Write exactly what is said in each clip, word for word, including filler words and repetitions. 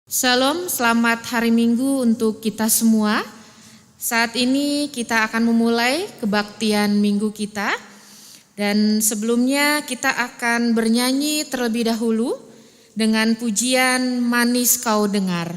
Shalom, selamat hari Minggu untuk kita semua. Saat ini kita akan memulai kebaktian Minggu kita. Dan sebelumnya kita akan bernyanyi terlebih dahulu dengan pujian Manis Kau Dengar.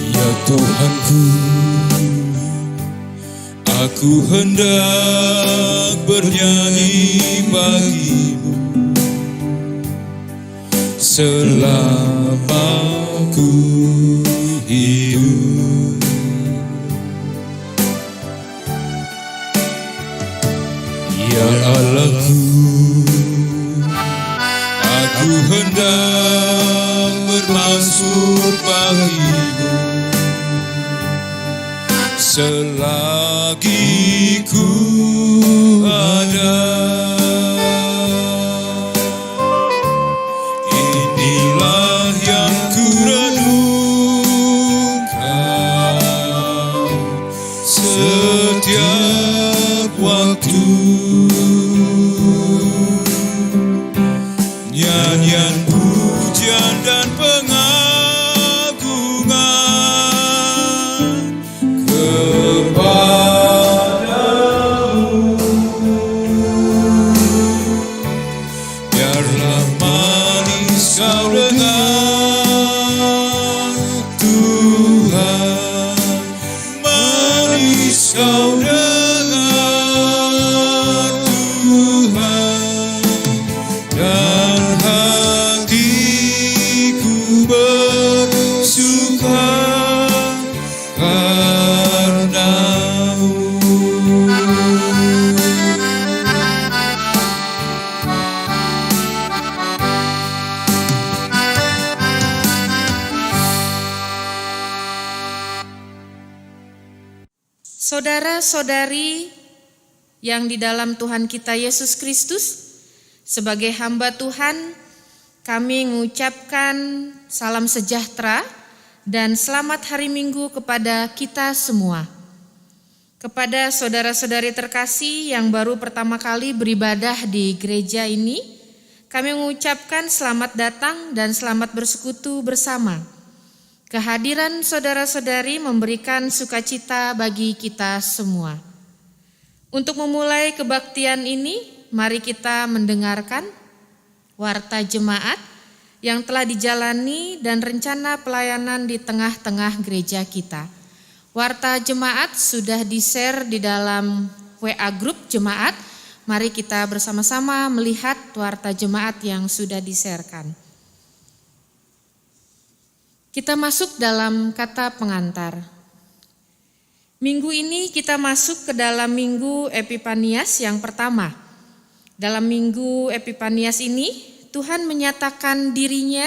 Ya Tuhanku, aku hendak bernyanyi bagimu. Selama ku hidup, ya Allahku, aku hendak bermaksud bagimu. Selagi ku ada, inilah yang ku renungkan setiap waktu. Nyanyian pujian dan pengagungan kepadamu. Biarlah manis kau dengar, Tuhan, manis kau dengar, Tuhan, dan hatiku bersuka karenamu. Saudara-saudari yang di dalam Tuhan kita Yesus Kristus, sebagai hamba Tuhan, kami mengucapkan salam sejahtera dan selamat hari Minggu kepada kita semua. Kepada saudara-saudari terkasih yang baru pertama kali beribadah di gereja ini, kami mengucapkan selamat datang dan selamat bersekutu bersama. Kehadiran saudara-saudari memberikan sukacita bagi kita semua. Untuk memulai kebaktian ini, mari kita mendengarkan warta jemaat yang telah dijalani dan rencana pelayanan di tengah-tengah gereja kita. Warta jemaat sudah di-share di dalam W A grup jemaat. Mari kita bersama-sama melihat warta jemaat yang sudah di-sharekan. Kita masuk dalam kata pengantar. Minggu ini kita masuk ke dalam minggu Epipanias yang pertama. Dalam minggu Epipanias ini, Tuhan menyatakan dirinya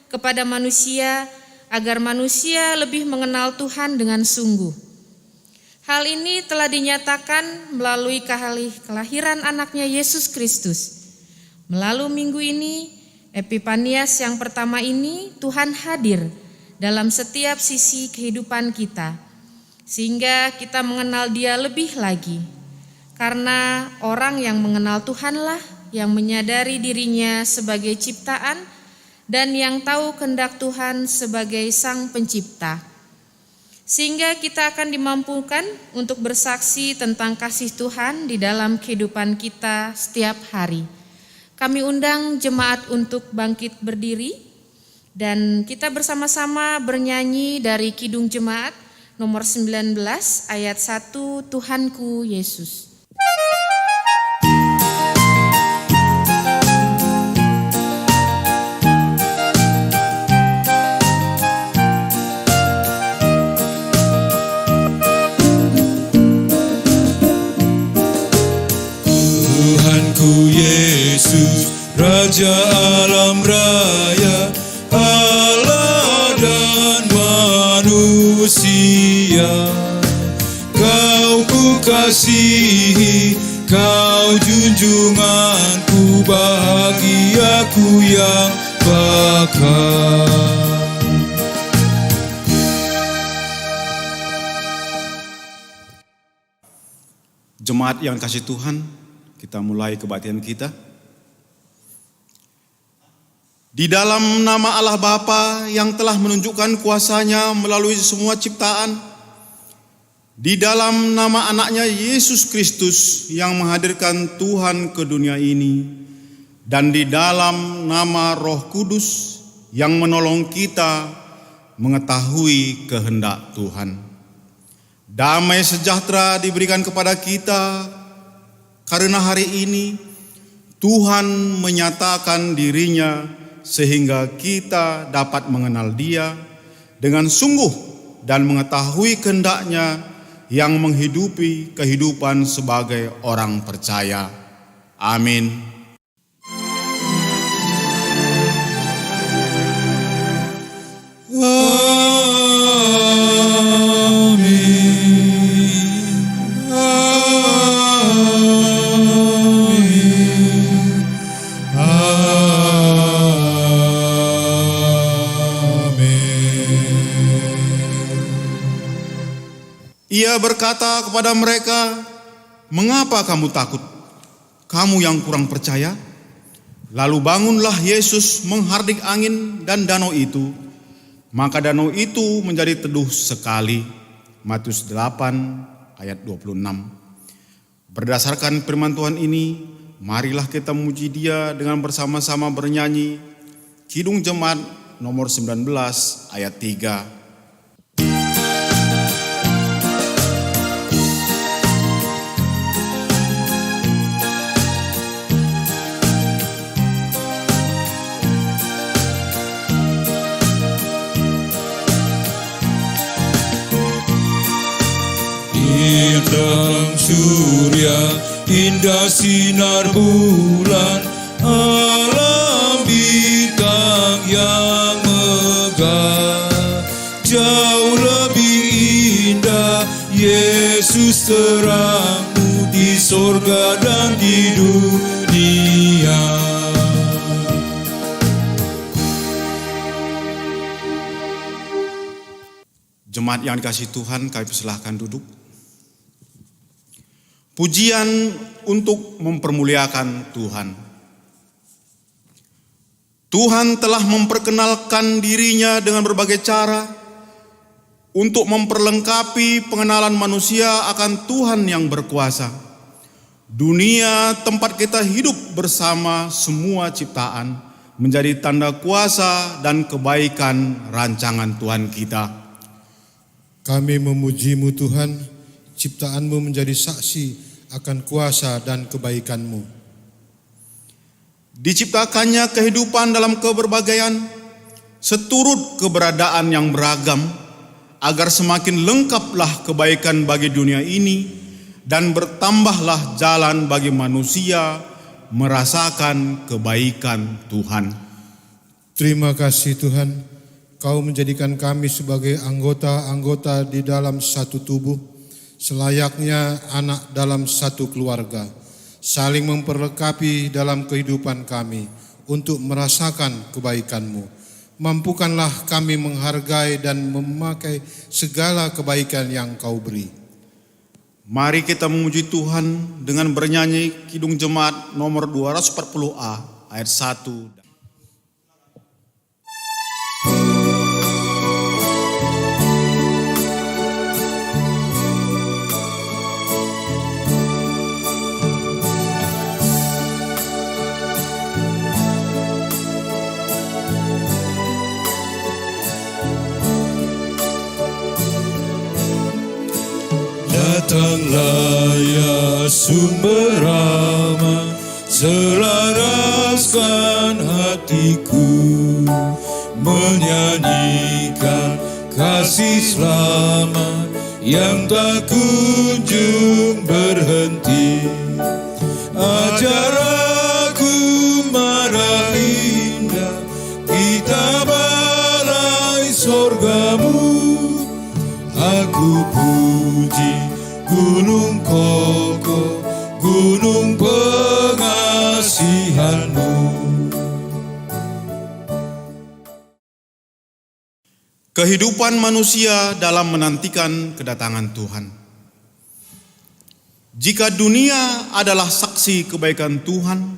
kepada manusia agar manusia lebih mengenal Tuhan dengan sungguh. Hal ini telah dinyatakan melalui kehali-, kelahiran anaknya Yesus Kristus. Melalui minggu ini, Epipanias yang pertama ini, Tuhan hadir dalam setiap sisi kehidupan kita, sehingga kita mengenal Dia lebih lagi. Karena orang yang mengenal Tuhanlah yang menyadari dirinya sebagai ciptaan dan yang tahu kehendak Tuhan sebagai Sang Pencipta. Sehingga kita akan dimampukan untuk bersaksi tentang kasih Tuhan di dalam kehidupan kita setiap hari. Kami undang jemaat untuk bangkit berdiri, dan kita bersama-sama bernyanyi dari Kidung Jemaat nomor sembilan belas ayat satu, Tuhanku Yesus. Tuhanku Yesus, Raja alam raya, Allah dan manusia. Kau kukasihi, Kau junjunganku, bahagiaku yang bakal. Jemaat yang kasih Tuhan, kita mulai kebaktian kita. Di dalam nama Allah Bapa yang telah menunjukkan kuasa-Nya melalui semua ciptaan, di dalam nama Anak-Nya Yesus Kristus yang menghadirkan Tuhan ke dunia ini, dan di dalam nama Roh Kudus yang menolong kita mengetahui kehendak Tuhan. Damai sejahtera diberikan kepada kita karena hari ini Tuhan menyatakan diri-Nya sehingga kita dapat mengenal Dia dengan sungguh dan mengetahui kehendak-Nya yang menghidupi kehidupan sebagai orang percaya. Amin. Amin. Amin. Amin. Ia berkata kepada mereka, "Mengapa kamu takut, kamu yang kurang percaya?" Lalu bangunlah Yesus menghardik angin dan danau itu, maka danau itu menjadi teduh sekali. Matius delapan ayat dua puluh enam. Berdasarkan firman Tuhan ini, marilah kita memuji Dia dengan bersama-sama bernyanyi Kidung Jemaat nomor sembilan belas ayat tiga. Indah surya, indah sinar bulan, alam bintang yang megah. Jauh lebih indah Yesus terangmu di sorga dan di dunia. Jemaat yang dikasihi Tuhan, kami persilahkan duduk. Pujian untuk mempermuliakan Tuhan. Tuhan telah memperkenalkan diri-Nya dengan berbagai cara untuk memperlengkapi pengenalan manusia akan Tuhan yang berkuasa. Dunia tempat kita hidup bersama semua ciptaan menjadi tanda kuasa dan kebaikan rancangan Tuhan kita. Kami memuji-Mu, Tuhan, ciptaan-Mu menjadi saksi akan kuasa dan kebaikan-Mu. Diciptakan-Nya kehidupan dalam keberbagaian, seturut keberadaan yang beragam, agar semakin lengkaplah kebaikan bagi dunia ini dan bertambahlah jalan bagi manusia merasakan kebaikan Tuhan. Terima kasih, Tuhan, Kau menjadikan kami sebagai anggota-anggota di dalam satu tubuh, selayaknya anak dalam satu keluarga, saling memperlengkapi dalam kehidupan kami untuk merasakan kebaikan-Mu. Mampukanlah kami menghargai dan memakai segala kebaikan yang Kau beri. Mari kita memuji Tuhan dengan bernyanyi Kidung Jemaat nomor dua ratus empat puluh A, ayat satu. Datanglah, ya sumber aman, selaraskan hatiku, menyanyikan kasih selamat yang tak kunjung berhenti. Ajar aku marah indah, kita balai sorgamu. Aku puji gunung kokoh, gunung pengasihanmu. Kehidupan manusia dalam menantikan kedatangan Tuhan. Jika dunia adalah saksi kebaikan Tuhan,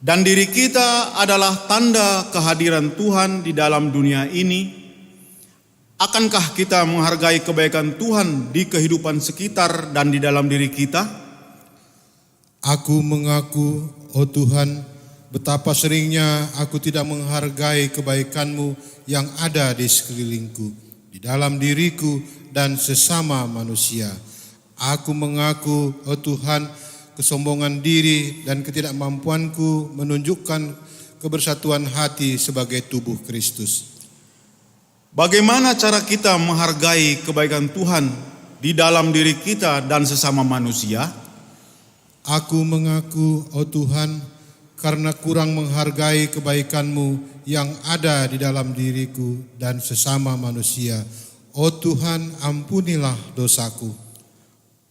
dan diri kita adalah tanda kehadiran Tuhan di dalam dunia ini, akankah kita menghargai kebaikan Tuhan di kehidupan sekitar dan di dalam diri kita? Aku mengaku, o Tuhan, betapa seringnya aku tidak menghargai kebaikan-Mu yang ada di sekelilingku, di dalam diriku, dan sesama manusia. Aku mengaku, o Tuhan, kesombongan diri dan ketidakmampuanku menunjukkan kebersatuan hati sebagai tubuh Kristus. Bagaimana cara kita menghargai kebaikan Tuhan di dalam diri kita dan sesama manusia? Aku mengaku, o Tuhan, karena kurang menghargai kebaikan-Mu yang ada di dalam diriku dan sesama manusia. O Tuhan, ampunilah dosaku.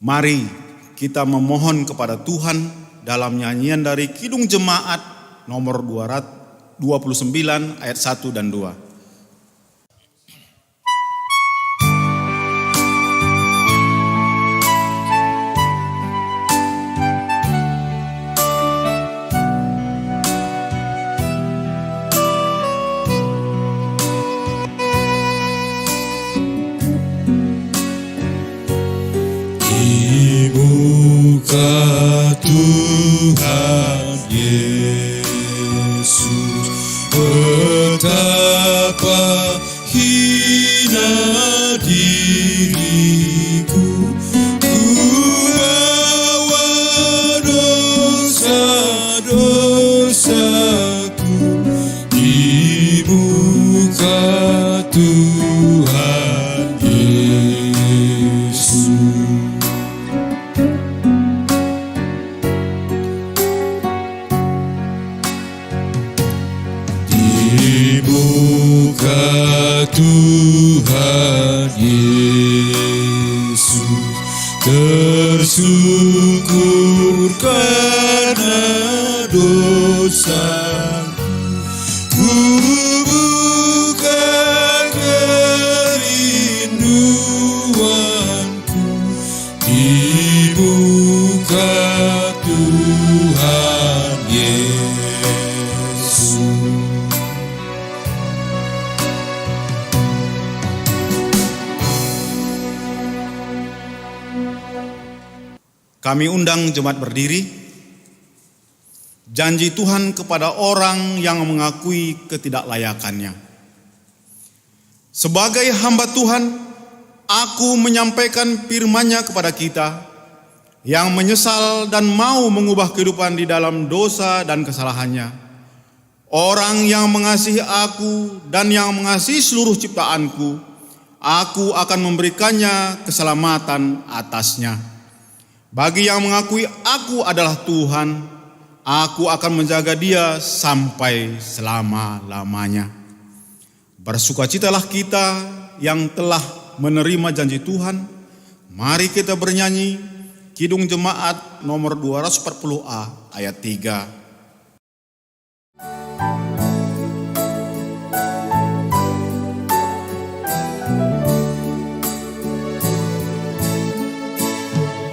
Mari kita memohon kepada Tuhan dalam nyanyian dari Kidung Jemaat nomor dua ratus dua puluh sembilan ayat satu dan dua. Di muka Tuhan Yesus, betapa hina diriku, kubawa dosa-dosaku di muka Tuhan Yesus. Di muka Tuhan Yesus, tersungkur karena dosa. Kubuka kerinduanku di muka Tuhan Yesus. Kami undang jemaat berdiri. Janji Tuhan kepada orang yang mengakui ketidaklayakannya. Sebagai hamba Tuhan, aku menyampaikan firman-Nya kepada kita yang menyesal dan mau mengubah kehidupan di dalam dosa dan kesalahannya. Orang yang mengasihi aku dan yang mengasihi seluruh ciptaanku, aku akan memberikannya keselamatan atasnya. Bagi yang mengakui aku adalah Tuhan, aku akan menjaga dia sampai selama-lamanya. Bersukacitalah kita yang telah menerima janji Tuhan. Mari kita bernyanyi Kidung Jemaat nomor dua ratus empat puluh A ayat tiga.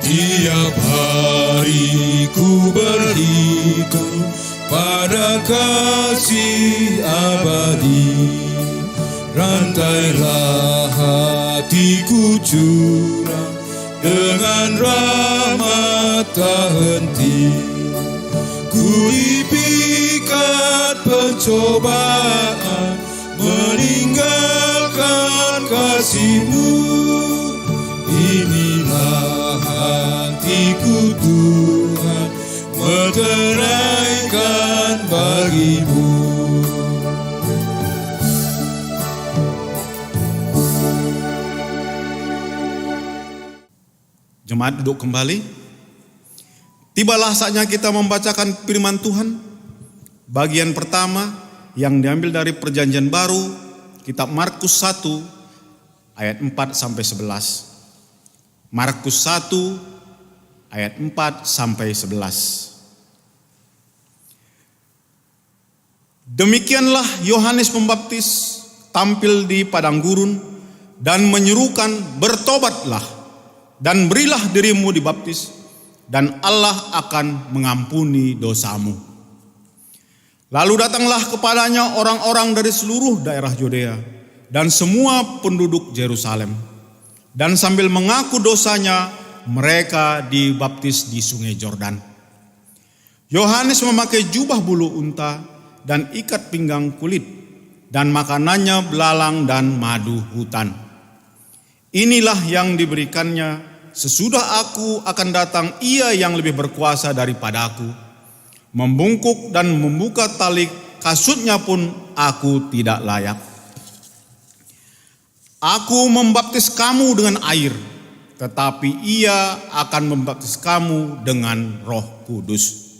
Tiap hari ku berhitung pada kasih abadi. Rantailah hatiku curang dengan rahmat tak henti. Ku ipikat pencobaan meninggalkan kasih-Mu. Inilah hatiku, Tuhan, meteraikan bagi-Mu. Jemaat duduk kembali. Tibalah saatnya kita membacakan firman Tuhan. Bagian pertama yang diambil dari Perjanjian Baru, kitab Markus satu ayat empat sampai sebelas. Markus satu ayat empat sampai sebelas. Demikianlah Yohanes Pembaptis tampil di padang gurun dan menyerukan, "Bertobatlah dan berilah dirimu dibaptis, dan Allah akan mengampuni dosamu." Lalu datanglah kepadanya orang-orang dari seluruh daerah Judea dan semua penduduk Jerusalem, dan sambil mengaku dosanya, mereka dibaptis di Sungai Jordan. Yohanes memakai jubah bulu unta dan ikat pinggang kulit, dan makanannya belalang dan madu hutan. Inilah yang diberikannya, "Sesudah aku akan datang Ia yang lebih berkuasa daripadaku, membungkuk dan membuka tali kasutnya pun aku tidak layak. Aku membaptis kamu dengan air, tetapi Ia akan membaptis kamu dengan Roh Kudus."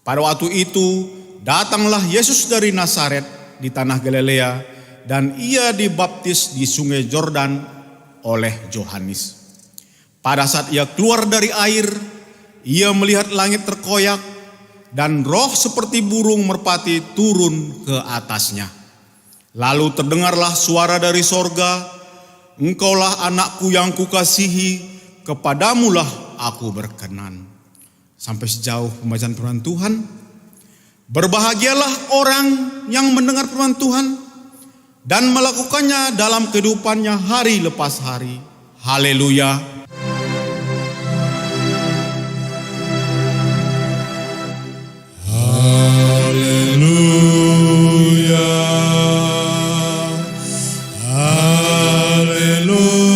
Pada waktu itu, datanglah Yesus dari Nasaret di tanah Galilea, dan Ia dibaptis di Sungai Jordan oleh Johanes. Pada saat Ia keluar dari air, Ia melihat langit terkoyak, dan Roh seperti burung merpati turun ke atasnya. Lalu terdengarlah suara dari sorga, "Engkaulah Anakku yang Kukasihi, kepadamulah Aku berkenan." Sampai sejauh pembacaan firman Tuhan. Berbahagialah orang yang mendengar firman Tuhan dan melakukannya dalam kehidupannya hari lepas hari. Haleluya. Haleluya. Haleluya. Haleluya.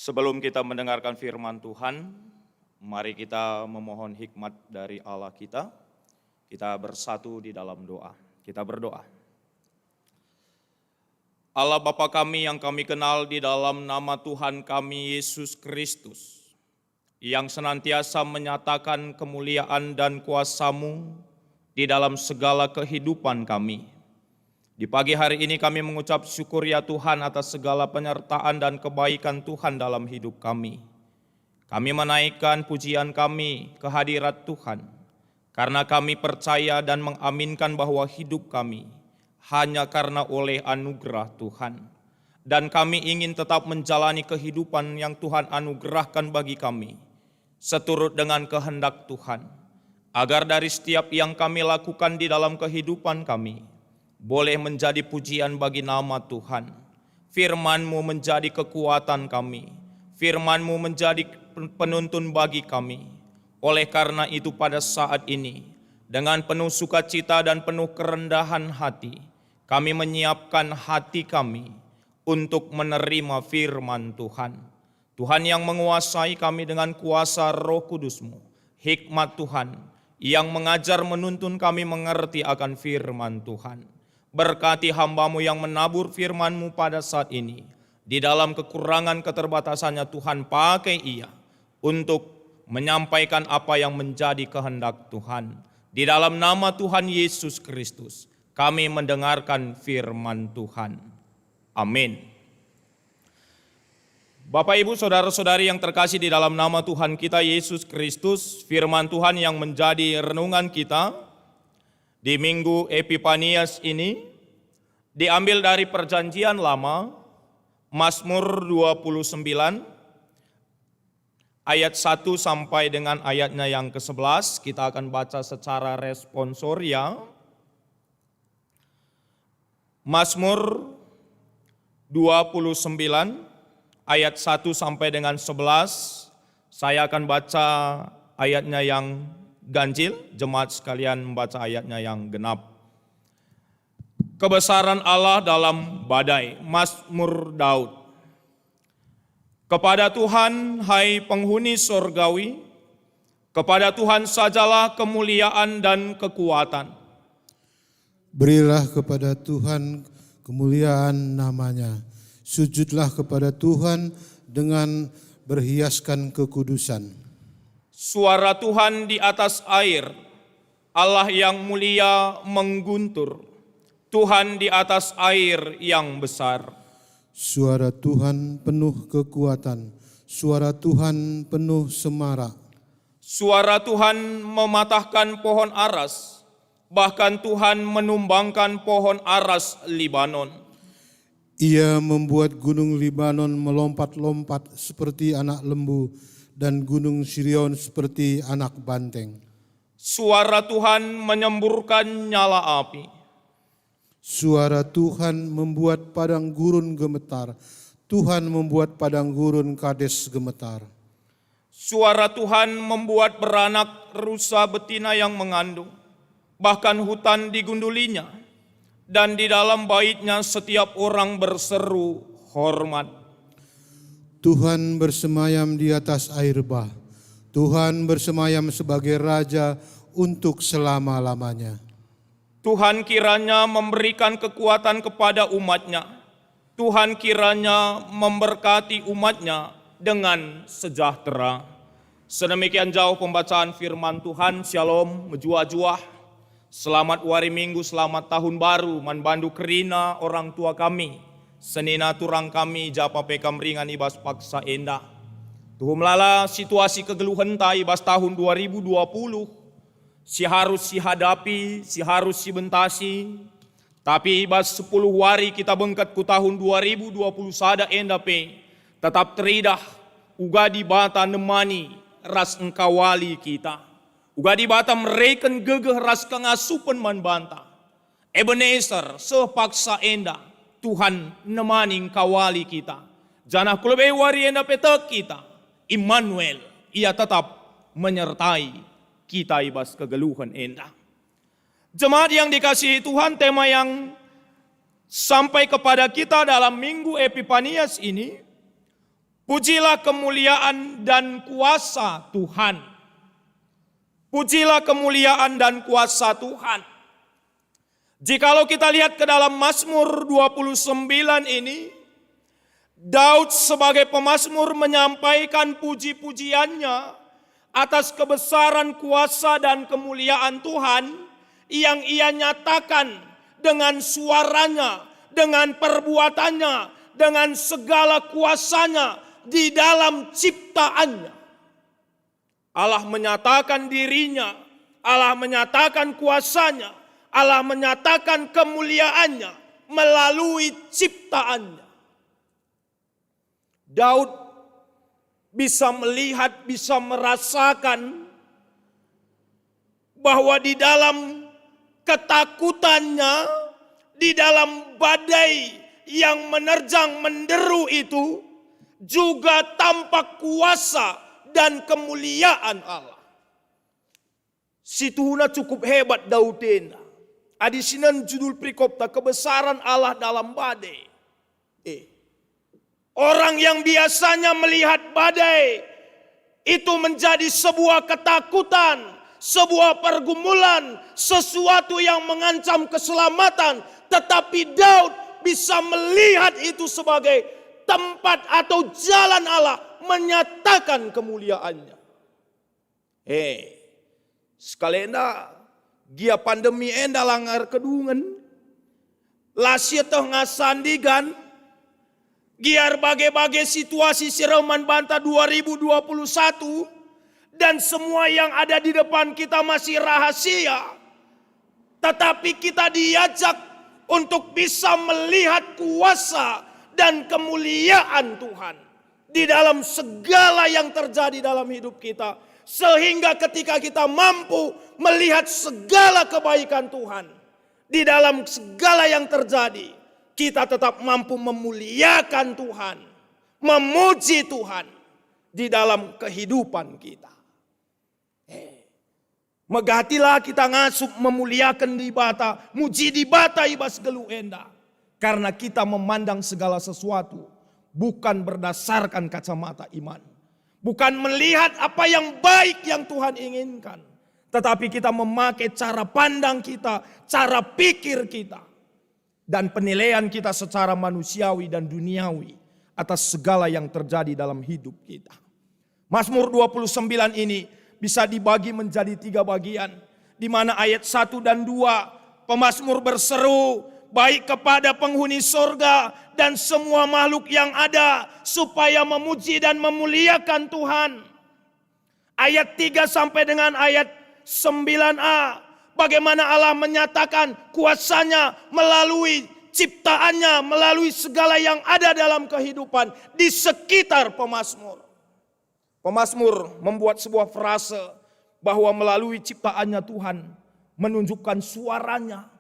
Sebelum kita mendengarkan firman Tuhan, mari kita memohon hikmat dari Allah kita. Kita bersatu di dalam doa. Kita berdoa. Allah Bapa kami yang kami kenal, di dalam nama Tuhan kami Yesus Kristus, yang senantiasa menyatakan kemuliaan dan kuasa-Mu di dalam segala kehidupan kami. Di pagi hari ini kami mengucap syukur, ya Tuhan, atas segala penyertaan dan kebaikan Tuhan dalam hidup kami. Kami menaikkan pujian kami ke hadirat Tuhan, karena kami percaya dan mengaminkan bahwa hidup kami hanya karena oleh anugerah Tuhan. Dan kami ingin tetap menjalani kehidupan yang Tuhan anugerahkan bagi kami, seturut dengan kehendak Tuhan, agar dari setiap yang kami lakukan di dalam kehidupan kami, boleh menjadi pujian bagi nama Tuhan. Firman-Mu menjadi kekuatan kami, Firman-Mu menjadi pen-, penuntun bagi kami. Oleh karena itu, pada saat ini, dengan penuh sukacita dan penuh kerendahan hati, kami menyiapkan hati kami untuk menerima firman Tuhan. Tuhan yang menguasai kami dengan kuasa Roh Kudus-Mu, hikmat Tuhan yang mengajar menuntun kami mengerti akan firman Tuhan. Berkati hamba-Mu yang menabur firman-Mu pada saat ini. Di dalam kekurangan keterbatasannya, Tuhan, pakai ia untuk menyampaikan apa yang menjadi kehendak Tuhan. Di dalam nama Tuhan Yesus Kristus, kami mendengarkan firman Tuhan. Amin. Bapak, Ibu, saudara-saudari yang terkasih di dalam nama Tuhan kita Yesus Kristus, firman Tuhan yang menjadi renungan kita di Minggu Epipanias ini diambil dari Perjanjian Lama, Mazmur dua puluh sembilan, ayat satu sampai dengan ayatnya yang kesebelas. Kita akan baca secara responsoria. Mazmur dua puluh sembilan ayat satu sampai dengan sebelas. Saya akan baca ayatnya yang ganjil, jemaat sekalian membaca ayatnya yang genap. Kebesaran Allah dalam badai, Mazmur Daud. Kepada Tuhan, hai penghuni sorgawi, kepada Tuhan sajalah kemuliaan dan kekuatan. Berilah kepada Tuhan kemuliaan nama-Nya. Sujudlah kepada Tuhan dengan berhiaskan kekudusan. Suara Tuhan di atas air, Allah yang mulia mengguntur, Tuhan di atas air yang besar. Suara Tuhan penuh kekuatan, suara Tuhan penuh semarak. Suara Tuhan mematahkan pohon aras, bahkan Tuhan menumbangkan pohon aras Libanon. Ia membuat gunung Libanon melompat-lompat seperti anak lembu, dan gunung Sirion seperti anak banteng. Suara Tuhan menyemburkan nyala api. Suara Tuhan membuat padang gurun gemetar. Tuhan membuat padang gurun Kades gemetar. Suara Tuhan membuat beranak rusa betina yang mengandung, bahkan hutan digundulinya, dan di dalam baitnya setiap orang berseru, "Hormat!" Tuhan bersemayam di atas air bah. Tuhan bersemayam sebagai Raja untuk selama-lamanya. Tuhan kiranya memberikan kekuatan kepada umat-Nya. Tuhan kiranya memberkati umat-Nya dengan sejahtera. Sedemikian jauh pembacaan firman Tuhan. Syalom, mejuah-juah. Selamat wari Minggu, selamat Tahun Baru man bandu kerina orang tua kami, senina turang kami, japa pe kam ringan i bas paksa enda. Tuhu melala situasi kegeluhenta i bas tahun dua ribu dua puluh, si harus sihadapi, si harus sibentasi. Tapi i bas sepuluh wari kita bengket ku tahun dua ribu dua puluh sada enda pe, tetap teridah uga Dibata nemani ras engkawali kita. Uga Dibata mereken gegeh ras kengasupen man banta. Ebeneser, seh paksa enda, Tuhan nemani engkawali kita. Janah ku lebe wari enda pe tek kita, Immanuel, Ia tetap menyertai kita i bas kegeluhen enda. Jemaat yang dikasihi Tuhan, tema yang sampai kepada kita dalam Minggu Epipanias ini, pujilah kemuliaan dan kuasa Tuhan. Pujilah kemuliaan dan kuasa Tuhan. Jikalau kita lihat ke dalam Mazmur dua puluh sembilan ini, Daud sebagai pemazmur menyampaikan puji-pujiannya atas kebesaran kuasa dan kemuliaan Tuhan yang ia nyatakan dengan suaranya, dengan perbuatannya, dengan segala kuasanya di dalam ciptaannya. Allah menyatakan dirinya, Allah menyatakan kuasanya, Allah menyatakan kemuliaannya melalui ciptaannya. Daud bisa melihat, bisa merasakan bahwa di dalam ketakutannya, di dalam badai yang menerjang menderu itu, juga tampak kuasa dan kemuliaan Allah. Situhuna cukup hebat Daud enda. Adi sinen judul perikopta, kebesaran Allah dalam badai. Eh. Orang yang biasanya melihat badai itu menjadi sebuah ketakutan, sebuah pergumulan, sesuatu yang mengancam keselamatan. Tetapi Daud bisa melihat itu sebagai tempat atau jalan Allah menyatakan kemuliaannya. Eh, sekalenda gia pandemi enda la erkedungen, la sieteh ngasa ndigan, gia erbage-bage situasi si reh man banta dua ribu dua puluh satu, dan semua yang ada di depan kita masih rahasia. Tetapi kita diajak untuk bisa melihat kuasa dan kemuliaan Tuhan di dalam segala yang terjadi dalam hidup kita, sehingga ketika kita mampu melihat segala kebaikan Tuhan di dalam segala yang terjadi, kita tetap mampu memuliakan Tuhan, memuji Tuhan di dalam kehidupan kita. Eh, megatilah kita ngasup memuliaken Dibata, muji Dibata i bas geluh enda. Karena kita memandang segala sesuatu bukan berdasarkan kacamata iman. Bukan melihat apa yang baik yang Tuhan inginkan. Tetapi kita memakai cara pandang kita, cara pikir kita, dan penilaian kita secara manusiawi dan duniawi atas segala yang terjadi dalam hidup kita. Mazmur dua puluh sembilan ini bisa dibagi menjadi tiga bagian, di mana ayat satu dan dua, pemazmur berseru, "Baik kepada penghuni sorga dan semua makhluk yang ada, supaya memuji dan memuliakan Tuhan." Ayat tiga sampai dengan ayat sembilan a, bagaimana Allah menyatakan kuasa-Nya melalui ciptaan-Nya, melalui segala yang ada dalam kehidupan di sekitar pemazmur. Pemazmur membuat sebuah frase bahwa melalui ciptaan-Nya Tuhan menunjukkan suara-Nya.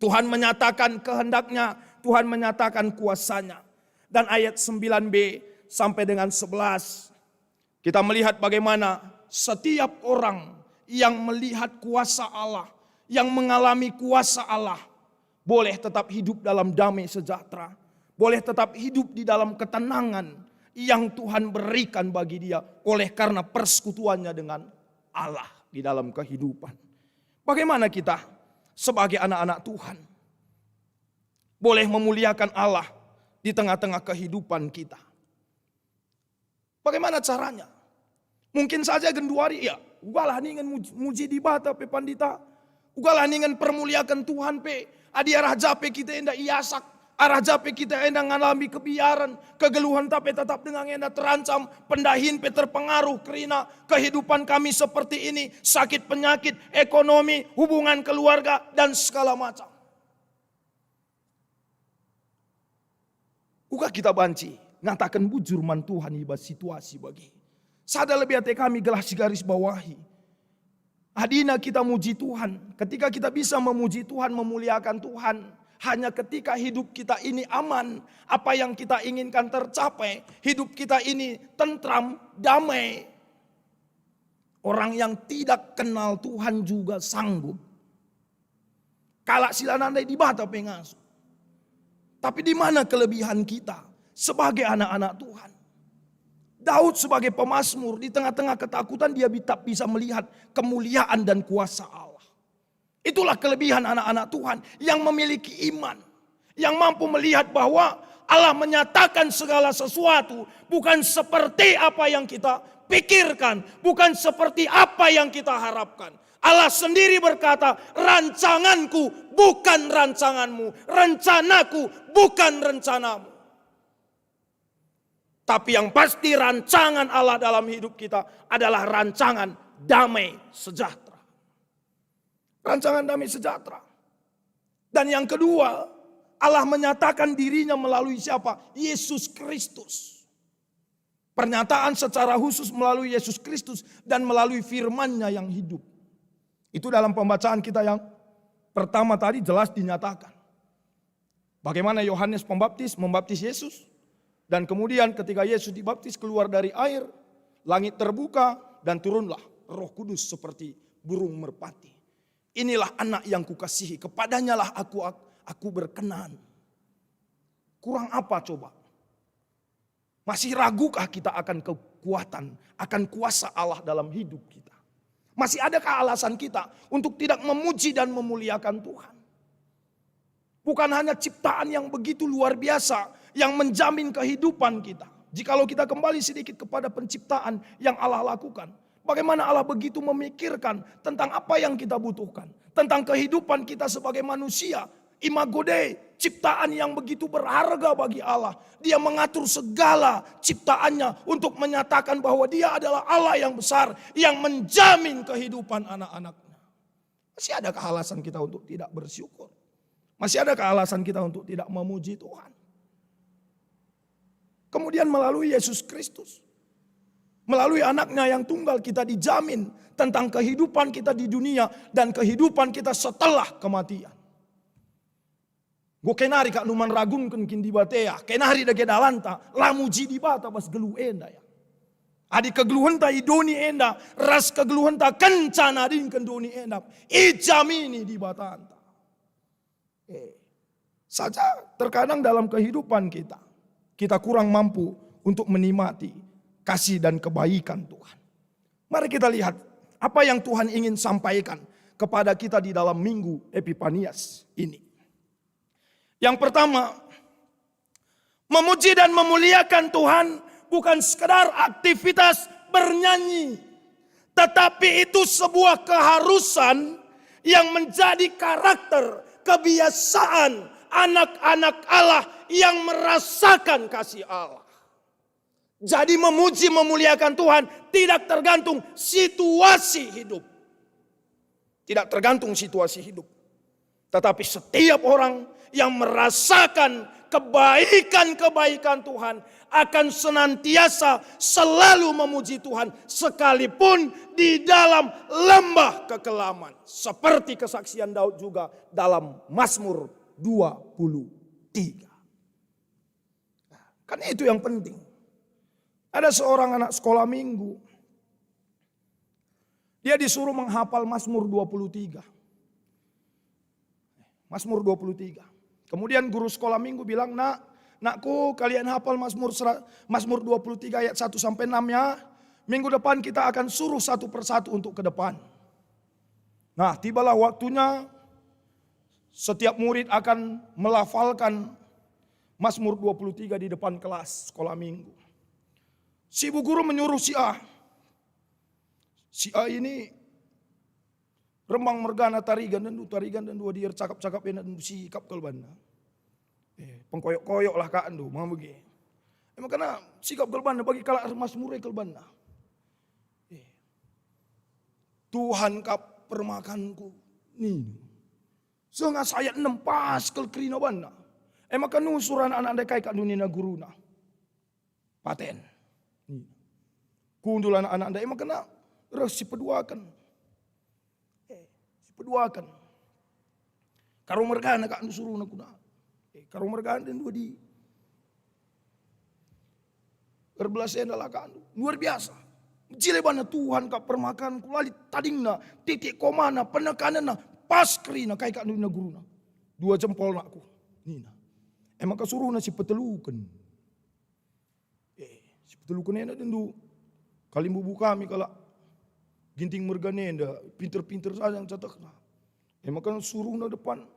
Tuhan menyatakan kehendak-Nya, Tuhan menyatakan kuasa-Nya. Dan ayat sembilan b sampai dengan sebelas, kita melihat bagaimana setiap orang yang melihat kuasa Allah, yang mengalami kuasa Allah, boleh tetap hidup dalam damai sejahtera, boleh tetap hidup di dalam ketenangan yang Tuhan berikan bagi dia oleh karena persekutuannya dengan Allah di dalam kehidupan. Bagaimana kita sebagai anak-anak Tuhan boleh memuliakan Allah di tengah-tengah kehidupan kita? Bagaimana caranya? Mungkin saja genduari, ya, ugalah ningen muj-, muji Dibata pe, Pandita. Ugalah ningen permuliaken Tuhan pe. Adi arah ja pe kita enda iasak, arah ja pe kita enda ngalami kebiaren, kegeluhenta pe tetap denga enda terancam, pendahin pe terpengaruh kerina kehidupan kami seperti ini, sakit penyakit, ekonomi, hubungan keluarga, dan segala macam. Uga kita banci ngataken bujur man Tuhan i bas situasi bage. Sada lebe ate kami gelah sigarisbawahi. Adina kita muji Tuhan, ketika kita bisa memuji Tuhan, memuliakan Tuhan, hanya ketika hidup kita ini aman, apa yang kita inginkan tercapai, hidup kita ini tentram, damai. Orang yang tidak kenal Tuhan juga sanggup. Kalak si la nandai Dibata pe ngasup. Tapi di mana kelebihan kita sebagai anak-anak Tuhan? Daud sebagai pemazmur di tengah-tengah ketakutan dia tetap bisa melihat kemuliaan dan kuasa Allah. Itulah kelebihan anak-anak Tuhan yang memiliki iman, yang mampu melihat bahwa Allah menyatakan segala sesuatu bukan seperti apa yang kita pikirkan, bukan seperti apa yang kita harapkan. Allah sendiri berkata, "Rancanganku bukan rancanganmu, rencanaku bukan rencanamu." Tapi yang pasti, rancangan Allah dalam hidup kita adalah rancangan damai sejahtera. Rancangan damai sejahtera. Dan yang kedua, Allah menyatakan diri-Nya melalui siapa? Yesus Kristus. Pernyataan secara khusus melalui Yesus Kristus dan melalui firman-Nya yang hidup. Itu dalam pembacaan kita yang pertama tadi jelas dinyatakan. Bagaimana Yohanes Pembaptis membaptis Yesus, dan kemudian ketika Yesus dibaptis keluar dari air, langit terbuka dan turunlah Roh Kudus seperti burung merpati. "Inilah Anak yang Kukasihi, kepadanyalah Aku, Aku berkenan." Kurang apa coba? Masih ragukah kita akan kekuatan, akan kuasa Allah dalam hidup kita? Masih adakah alasan kita untuk tidak memuji dan memuliakan Tuhan? Bukan hanya ciptaan yang begitu luar biasa yang menjamin kehidupan kita. Jikalau kita kembali sedikit kepada penciptaan yang Allah lakukan, bagaimana Allah begitu memikirkan tentang apa yang kita butuhkan, tentang kehidupan kita sebagai manusia, imago Dei, ciptaan yang begitu berharga bagi Allah. Dia mengatur segala ciptaannya untuk menyatakan bahwa Dia adalah Allah yang besar, yang menjamin kehidupan anak-anaknya. Masih adakah alasan kita untuk tidak bersyukur? Masih adakah alasan kita untuk tidak memuji Tuhan? Kemudian melalui Yesus Kristus, melalui Anak-Nya yang tunggal, kita dijamin tentang kehidupan kita di dunia dan kehidupan kita setelah kematian. Enggo kenari kak numan ragunken kin Dibata, kenari dage dalanta, la muji Dibata bas geluh enda ya. Adi kegeluhenta i doni enda ras kegeluhenta kenca nadingken doni enda, ijamini Dibatanta. Eh, saja terkadang dalam kehidupan kita, kita kurang mampu untuk menikmati kasih dan kebaikan Tuhan. Mari kita lihat apa yang Tuhan ingin sampaikan kepada kita di dalam Minggu Epipanias ini. Yang pertama, memuji dan memuliakan Tuhan bukan sekedar aktivitas bernyanyi, tetapi itu sebuah keharusan yang menjadi karakter kebiasaan anak-anak Allah yang merasakan kasih Allah. Jadi memuji memuliakan Tuhan tidak tergantung situasi hidup. Tidak tergantung situasi hidup. Tetapi setiap orang yang merasakan kebaikan-kebaikan Tuhan akan senantiasa selalu memuji Tuhan sekalipun di dalam lembah kekelaman. Seperti kesaksian Daud juga dalam Mazmur dua puluh tiga. Kan itu yang penting. Ada seorang anak sekolah minggu, dia disuruh menghafal Mazmur dua puluh tiga. Mazmur dua puluh tiga. Kemudian guru sekolah minggu bilang, "Nak, nakku, kalian hafal Mazmur sera-, Mazmur dua puluh tiga ayat satu sampai enam ya. Minggu depan kita akan suruh satu persatu untuk ke depan." Nah, tibalah waktunya setiap murid akan melafalkan Mazmur dua puluh tiga di depan kelas sekolah minggu. Si ibu guru menyuruh si A. Si A ini rembang mergana tarigan dendu, tarigan dendu adi ercakap-cakap ena dendu sikap kal banna. Eh, pengkoyok-koyok lah kak ndu, maka bage. Emang kena sikap kal banna bagi kalak ermasmur e kal banna. Eh. Tuhan kap permakanku. Nih. Sanga ayat enem pas kal kerina banna. Emaka nusur anak-anak ndai kai kak ndu nina guruna. Paten. Nih. Kundul anak-anak ndai emaka na reh si peduaken. Eh, si peduaken. Karo mergana kak ndu suruna kuna. Eh, karo mergana dan dua di. Erbelas enda lah kak ndu. Luar biasa. Jile bana Tuhan kap permakanku, la lit tadingna, titik komana, penekanenna, pas kerina, kai kak ndu nina guruna. Dua jempol nakku, nina. Emaka suruhna si peteluken. Eh, si peteluken enda dendu. Kalimbubu kami kalak Ginting mergana enda, pinter-pinter saja ncatekna. Emaka suruhna depan.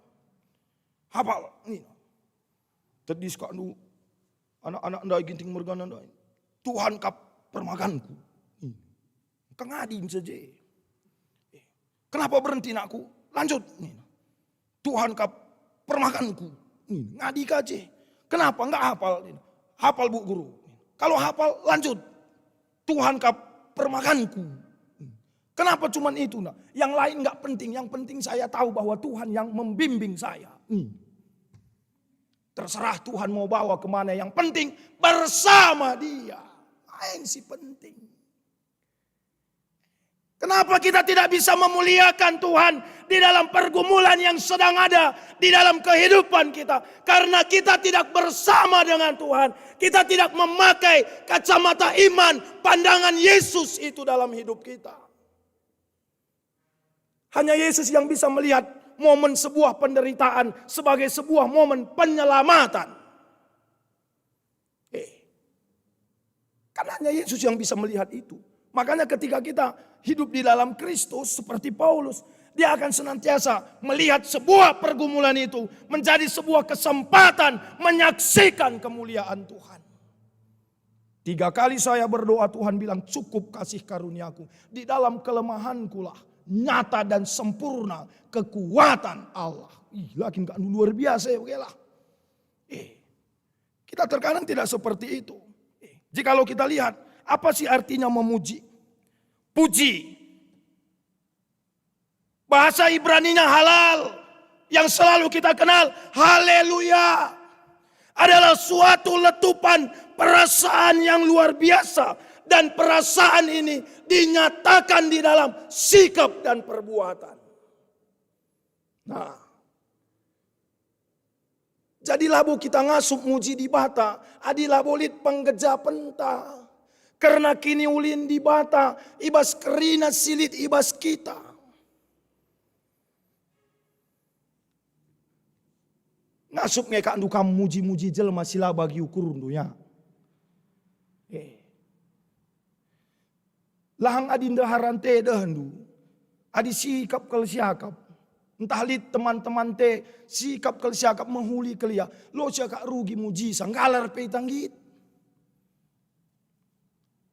Hafal, nina. Tedis kak ndu anak-anak ndai Ginting mergana ndai. Tuhan kap permakanku. Nina. Kengadi saja. Eh, kenapa berhenti nakku? Lanjut, nina. Tuhan kap permakanku. Nina. Ngadi ka je. Kenapa enggak hafal? Nina. Hafal bu guru. Kalau hafal, lanjut. Tuhan kap permakanku. Kenapa cuman itu nak? Yang lain enggak penting. Yang penting saya tahu bahwa Tuhan yang membimbing saya. Terserah Tuhan mau bawa kemana, yang penting bersama Dia. Lain si penting. Kenapa kita tidak bisa memuliakan Tuhan di dalam pergumulan yang sedang ada di dalam kehidupan kita? Karena kita tidak bersama dengan Tuhan. Kita tidak memakai kacamata iman, pandangan Yesus itu dalam hidup kita. Hanya Yesus yang bisa melihat momen sebuah penderitaan sebagai sebuah momen penyelamatan. Eh, kan hanya Yesus yang bisa melihat itu. Makanya ketika kita hidup di dalam Kristus seperti Paulus, dia akan senantiasa melihat sebuah pergumulan itu menjadi sebuah kesempatan menyaksikan kemuliaan Tuhan. Tiga kali saya berdoa, Tuhan bilang, "Cukup kasih karuniaku. Di dalam kelemahankulah nyata dan sempurna kekuatan Allah." Ih, lakin kak luar biasa ya, oke lah. Eh, kita terkadang tidak seperti itu. Eh, jikalau kita lihat, apa sih artinya memuji? Puji. Bahasa Ibraninya halal, yang selalu kita kenal, haleluya, adalah suatu letupan perasaan yang luar biasa, dan perasaan ini dinyatakan di dalam sikap dan perbuatan. Nah, jadi labo kita ngasup muji Dibata, adi labo lit penggejapenta. Kerna kiniulin Dibata i bas kerina si lit i bas kita. Ngasup nge kak ndu kam muji-muji jelma si la bagi ukurndu, ya? Eh. Lahang adi ndeharan te dehndu, adi sikap kal siakap, ntah lit teman-teman te sikap kal siakap mehuli kal ia, lo siakap rugi mujisa, nggalar pe ita nggit.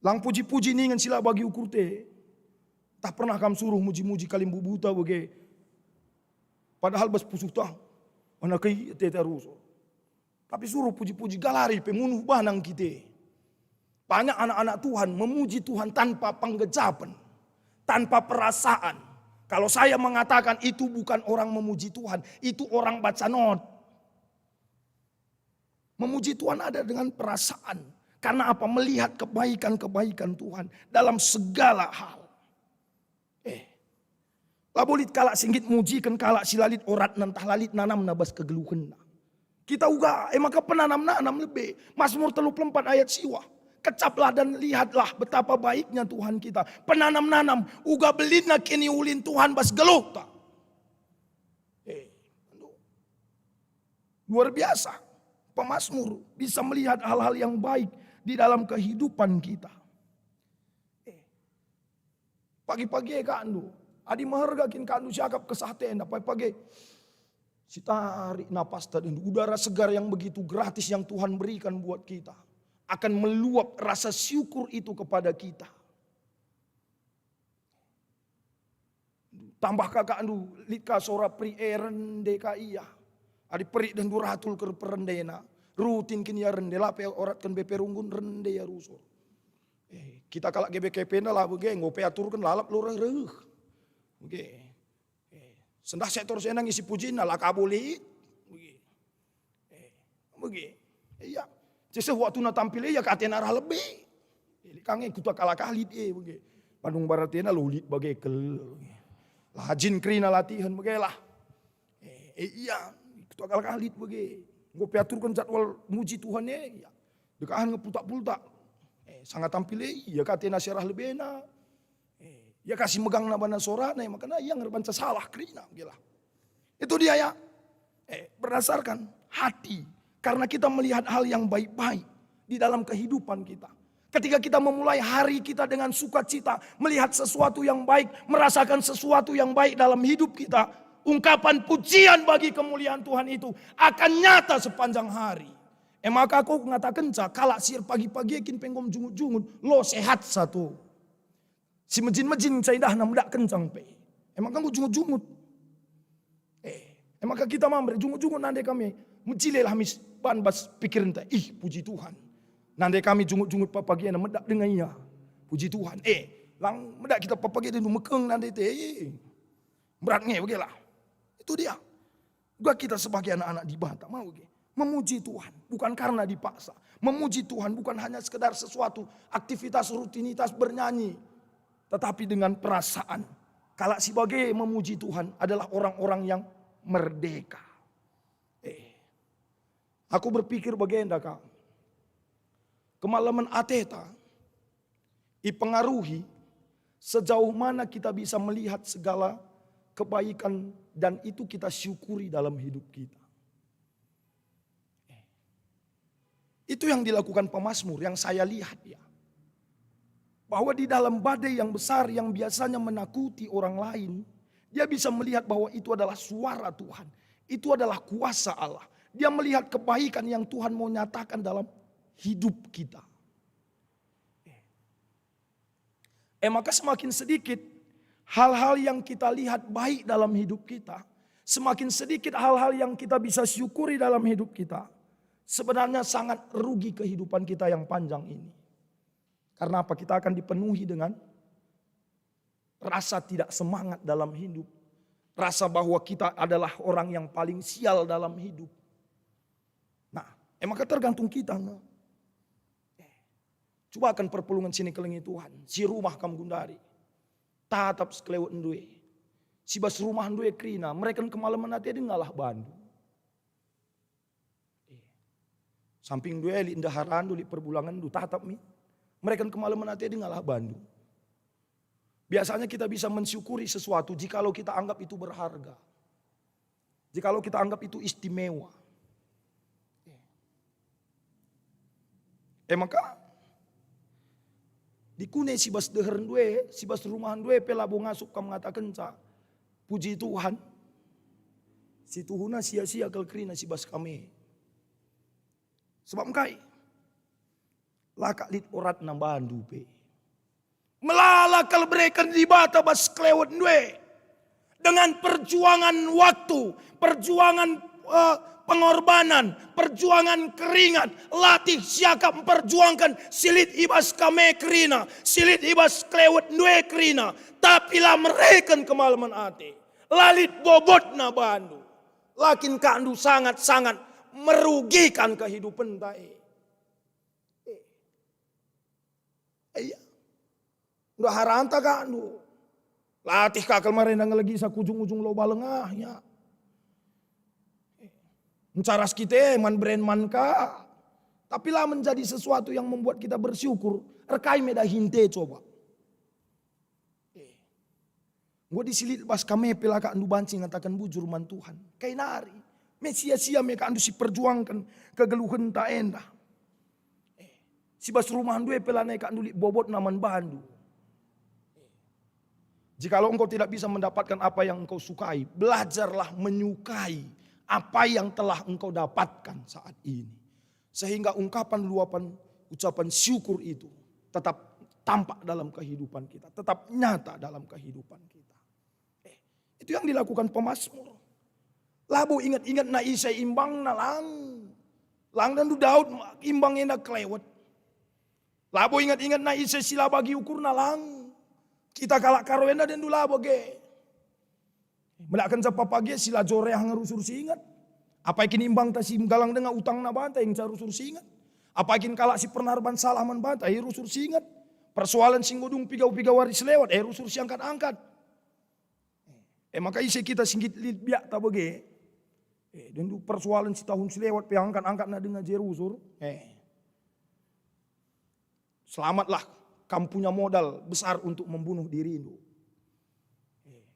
Lang puji-puji ningen si la bagi ukur te. Ntah pernah kam suruh muji-muji kalimbubuta bage, padahal bas pusuhta, mana kei te taruso. Tapi suruh puji-puji galari pe munuh banang kite. Banyak anak-anak Tuhan memuji Tuhan tanpa penggejapen, tanpa perasaan. Kalau saya mengatakan itu bukan orang memuji Tuhan, itu orang baca not. Memuji Tuhan ada dengan perasaan. Karena apa? Melihat kebaikan-kebaikan Tuhan dalam segala hal. Eh, labo lit kalak si nggit mujiken kalak si la lit oratna ntah la lit nanamna bas kegeluhenna. Kita uga, e maka penanam-nanam lebe. Mazmur telu puluh empat ayat siwah. Kecaplah dan lihatlah betapa baiknya Tuhan kita. Penanam-nanam, uga belinna kiniulin Tuhan bas geluhta. Eh, luar biasa. Pemazmur bisa melihat hal-hal yang baik di dalam kehidupan kita. Eh, pagi-pagi e kakndu, adi meherga kin kakndu siakap kesah atenda, pagi-pagi sitarik napasta dendu, udara segar yang begitu gratis yang Tuhan berikan buat kita akan meluap rasa syukur itu kepada kita. Tambah kakakndu, lit ka sora perik e, rende ka ia. Adi perik dendu ratul ker perendena, rutin kin ia rende, la pe oratken be perunggun, rende ia rusur. Eh, kita kalak G B K P enda la bage, enggo pe aturken lalap lo reh-reh. Bage. Eh, sendah sektor senang isi pujina la kabo lit. Bage. Eh, bage. Iya. Siseh waktuna tampil ia ka atena arah lebe. Eh, lit ka nge kuta kalak ah lit e bage. Bandung Barat ena lo lit bage kel. Lajin kerina latihan bage lah. Eh, eh, iya. Kuta kalak ah lit bage. Enggo pe aturken jadwal muji Tuhan e, iya. Dekahen nge pultak-pultak. Eh, sanga tampil e, ia ka atena si arah lebena. Eh, ia ka si megangna bana sorana, e maka ia ngerbanca salah kerina, gelah. Itu dia ya. Eh, berdasarkan hati. Karena kita melihat hal yang baik-baik di dalam kehidupan kita. Ketika kita memulai hari kita dengan sukacita, melihat sesuatu yang baik, merasakan sesuatu yang baik dalam hidup kita, ungkapan pujian bagi kemuliaan Tuhan itu akan nyata sepanjang hari. E maka aku ngatakenca, kalak si erpagi-pagi kin pe enggo mejungut-jungut, lo sehat satu. Si mejin-mejin ngenca idahna medak kencang pe. E maka enggo jungut-jungut. Eh, e maka kita mamre jungut-jungut nande kami. Mejilelah mis ban bas pikirenta. Ih, puji Tuhan. Nande kami jungut-jungut pagi-pagi ena medak denga ia. Puji Tuhan. Eh, lang medak kita pagi-pagi dendu mekeng nande te. Eh, berat nge bage lah. Itu dia. Uga kita sebagai anak-anak Dibata, mau ge. Memuji Tuhan, bukan karena dipaksa. Memuji Tuhan bukan hanya sekedar sesuatu aktivitas rutinitas bernyanyi, tetapi dengan perasaan. Kalak si bage memuji Tuhan adalah orang-orang yang merdeka. Eh, aku berpikir bagenda, Kak. Kemalemen ateta ipengaruhi sejauh mana kita bisa melihat segala kebaikan dan itu kita syukuri dalam hidup kita. Itu yang dilakukan pemazmur yang saya lihat, ya. Bahwa di dalam badai yang besar yang biasanya menakuti orang lain, dia bisa melihat bahwa itu adalah suara Tuhan. Itu adalah kuasa Allah. Dia melihat kebaikan yang Tuhan mau nyatakan dalam hidup kita. E maka semakin sedikit hal-hal yang kita lihat baik dalam hidup kita, semakin sedikit hal-hal yang kita bisa syukuri dalam hidup kita, sebenarnya sangat rugi kehidupan kita yang panjang ini. Karena apa? Kita akan dipenuhi dengan rasa tidak semangat dalam hidup, rasa bahwa kita adalah orang yang paling sial dalam hidup. Nah, e maka tergantung kita, nah. Cubaken perpulungen si nikelengi Tuhan, si rumah kam gundari. Tatap sekelewetndu e. Si bas rumahndu e kerina, mereken kemalemen ate dengalah bandu. Eh. Sampingndu e lit ndeharandu, lit perbulangenndu, tatap min. Mereken kemalemen ate dengalah bandu. Biasanya kita bisa mensyukuri sesuatu jikalau kita anggap itu berharga. Jikalau kita anggap itu istimewa. E maka, dikune si bas deherndu e, si bas rumahndu e pe labo ngasup kam ngatakenca, "Puji Tuhan, si tuhuna sia-sia kal kerina si bas kami." Sebab engkai? La kak lit oratna bandu pe. Melala kal bereken Dibata bas kelewetndu e. Dengan perjuangan waktu, perjuangan, eh, Pengorbanan, perjuangan keringat, latih siakap mperjuangken si lit i bas kame kerina, si lit i bas kelewet ndue kerina, tapi la mereken kemalemen ate, la lit bobotna bandu, la kin kakndu sangat-sangat merugikan kehidupenta e. Iya. Ndu haranta kakndu. Latih ka kal marenda ngelegisa ku ujung-ujung loba lengahnya. Ncaras kita man beren man ka. Tapi la menjadi sesuatu yang membuat kita bersyukur. Erkai meda hinte coba. Eh. Enggo disilit bas kame pe la kakndu banci ngataken bujur man Tuhan. Kai nari, me sia-sia me kakndu si perjuangken kegeluhenta enda. Eh, si bas rumahndu e pe lanai kakndu lit bobotna man bandu. Jikalau engkau tidak bisa mendapatkan apa yang engkau sukai, belajarlah menyukai apa yang telah engkau dapatkan saat ini. Sehingga ungkapan luapan ucapan syukur itu tetap tampak dalam kehidupan kita, tetap nyata dalam kehidupan kita. Eh, itu yang dilakukan pemazmur. Labo inget-ingetna ise imbangna lang. Lang dan Daud imbang enda kelewet. Labo inget-ingetna ise si la bagi ukurna lang. Kita kalak Karo enda dendu labo ge. Melaken japa pagi si la jore ah ngerusur si inget. Apai kin imbangta si menggalang denga utangna banta ngenca rusur si inget. Apai kin kalak si pernah erban salah man banta, eh, rusur si inget. Persoalan si enggo dung piga-piga wari si lewat, eh, rusur si angkat-angkat. Eh, maka ise kita si nggit lit biakta bage. Eh, dendu persoalan si tahun si lewat pe angkat-angkatna denga je rusur. Eh. Selamatlah, kamu punya modal besar untuk membunuh dirindu. Eh.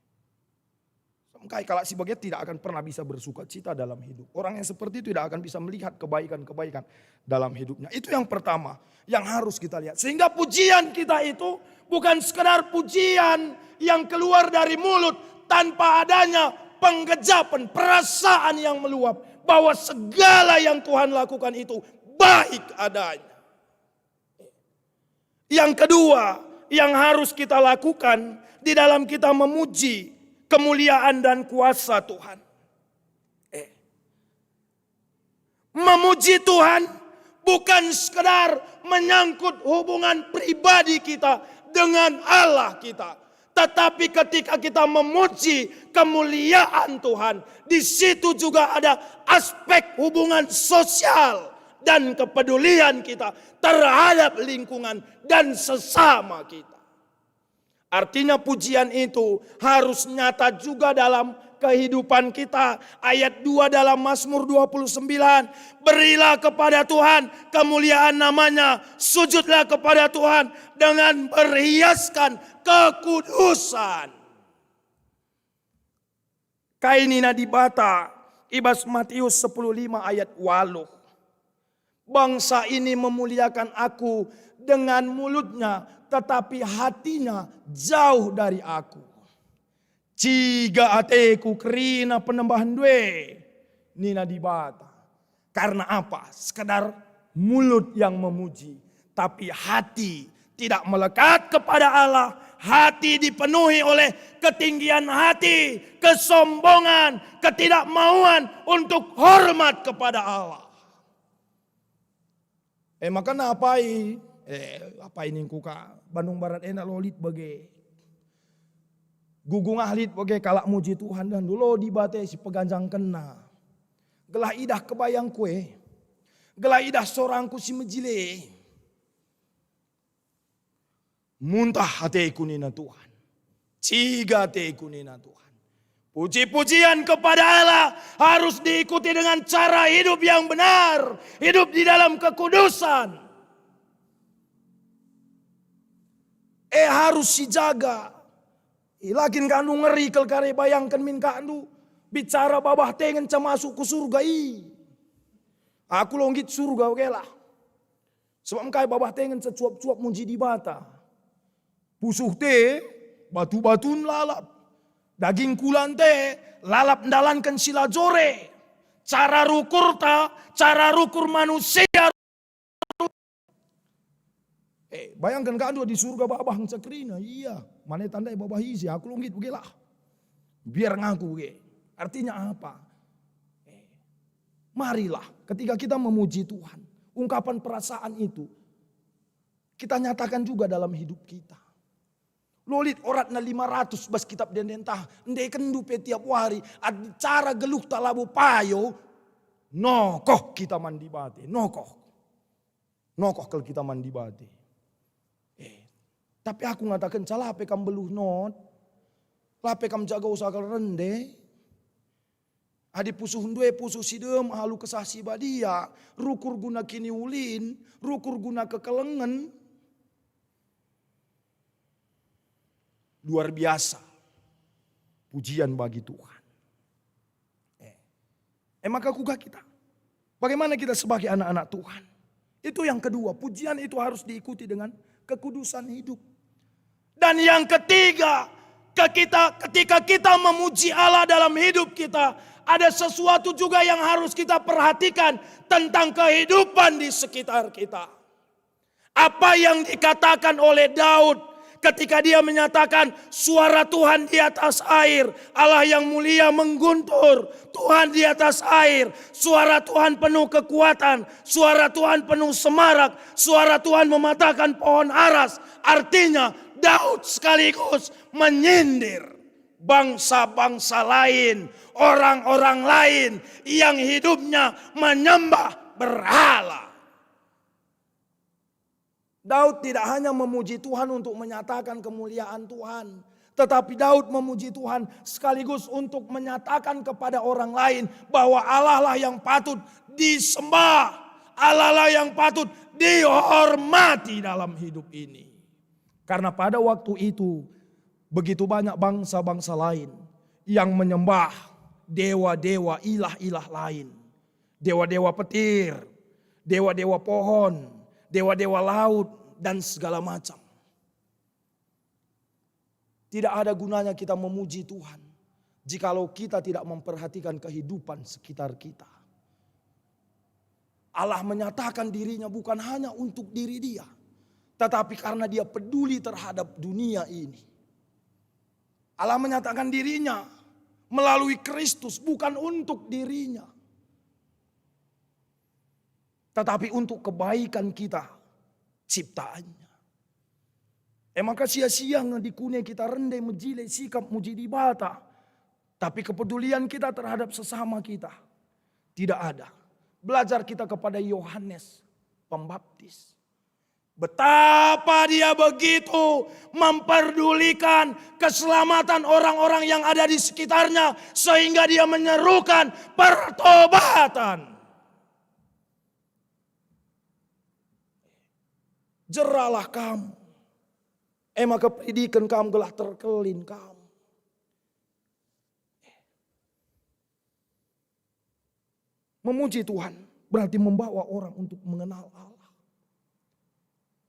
Engkai kalak si bage tidak akan pernah bisa bersukacita dalam hidup. Orang yang seperti itu tidak akan bisa melihat kebaikan-kebaikan dalam hidupnya. Itu yang pertama yang harus kita lihat. Sehingga pujian kita itu bukan sekedar pujian yang keluar dari mulut tanpa adanya penggejapan, perasaan yang meluap bahwa segala yang Tuhan lakukan itu baik adanya. Yang kedua, yang harus kita lakukan di dalam kita memuji kemuliaan dan kuasa Tuhan. Eh, memuji Tuhan bukan sekedar menyangkut hubungan pribadi kita dengan Allah kita, tetapi ketika kita memuji kemuliaan Tuhan, di situ juga ada aspek hubungan sosial dan kepedulian kita terhadap lingkungan dan sesama kita. Artinya, pujian itu harus nyata juga dalam kehidupan kita. Ayat dua dalam Mazmur dua puluh sembilan, "Berilah kepada Tuhan kemuliaan namanya, sujudlah kepada Tuhan dengan berhiaskan kekudusan." Kai nina Dibata i bas Matius sepuluh lima ayat waluh, "Bangsa ini memuliakan Aku dengan mulutnya, tetapi hatinya jauh dari Aku. Ciga ateKu kerina penembahenndu e," nina Dibata. Karena apa? Sekedar mulut yang memuji, tapi hati tidak melekat kepada Allah, hati dipenuhi oleh ketinggian hati, kesombongan, ketidakmauan untuk hormat kepada Allah. Eh, maka apai, eh, apai ningku ka, Bandung Barat enda lo lit bage. Gugungah lit bage kalak muji Tuhan dan lo Dibata si peganjangkenna. Gelah idah kebayangku e. Gelah idah sorangku si mejile. "Muntah ateku," nina Tuhan. "Ciga ateku," nina Tuhan. Puji-pujian kepada Allah harus diikuti dengan cara hidup yang benar, hidup di dalam kekudusan. Eh, harus sijaga. Ila kin kakndu ngeri kal kari bayangken min kakndu bicara babah tengen ca masuk ku surga i. Aku lo nggit surga oke lah. Sebab engkai babah tengen ca cuap-cuap muji Dibata. Pusuh te, batu-batun lalap. Daging kulan te, lalap ndalanken si la jore. Cara rukurta, cara rukur manusia. Eh, bayangken kakndu di surga babah ngenca kerina. Iya, mane tandai babah ise, aku lo nggit bage lah. Biar ngaku bage. Artinya apa? Eh, Marilah, ketika kita memuji Tuhan, ungkapan perasaan itu kita nyatakan juga dalam hidup kita. Lolit oratna lima ratus bas kitab ende ntah, endekenndu pe tiap wari, adi cara geluhta labo payo, nokoh kita man Dibata, nokoh. Nokoh kal kita man Dibata. Eh, tapi aku ngataken, la pe kam beluh not, la pe kam jaga usaha kal rende. Adi pusuhndu e pusuh si dem alu Kesah Si Badia, rukur guna kiniulin, rukur guna kekelengen, luar biasa. Pujian bagi Tuhan. Eh. Eh, maka kuga kita? Bagaimana kita sebagai anak-anak Tuhan? Itu yang kedua, pujian itu harus diikuti dengan kekudusan hidup. Dan yang ketiga, ke kita, ketika kita memuji Allah dalam hidup kita, ada sesuatu juga yang harus kita perhatikan tentang kehidupan di sekitar kita. Apa yang dikatakan oleh Daud ketika dia menyatakan, "Suara Tuhan di atas air, Allah yang mulia mengguntur, Tuhan di atas air, suara Tuhan penuh kekuatan, suara Tuhan penuh semarak, suara Tuhan mematahkan pohon aras." Artinya, Daud sekaligus menyindir bangsa-bangsa lain, orang-orang lain yang hidupnya menyembah berhala. Daud tidak hanya memuji Tuhan untuk menyatakan kemuliaan Tuhan, tetapi Daud memuji Tuhan sekaligus untuk menyatakan kepada orang lain bahwa Allah lah yang patut disembah, Allah lah yang patut dihormati dalam hidup ini. Karena pada waktu itu begitu banyak bangsa-bangsa lain yang menyembah dewa-dewa, ilah-ilah lain. Dewa-dewa petir, dewa-dewa pohon, dewa-dewa laut, dan segala macam. Tidak ada gunanya kita memuji Tuhan jikalau kita tidak memperhatikan kehidupan sekitar kita. Allah menyatakan dirinya bukan hanya untuk diri dia, tetapi karena dia peduli terhadap dunia ini. Allah menyatakan dirinya melalui Kristus bukan untuk dirinya, tetapi untuk kebaikan kita, ciptaannya. E maka sia-sia nge dikune kita rende mejile sikap muji Dibata, tapi kepedulian kita terhadap sesama kita tidak ada. Belajar kita kepada Yohanes Pembaptis. Betapa dia begitu memperdulikan keselamatan orang-orang yang ada di sekitarnya, sehingga dia menyerukan pertobatan. Jeralah kam, e maka peridiken kam gelah terkelin kam. Memuji Tuhan berarti membawa orang untuk mengenal Allah.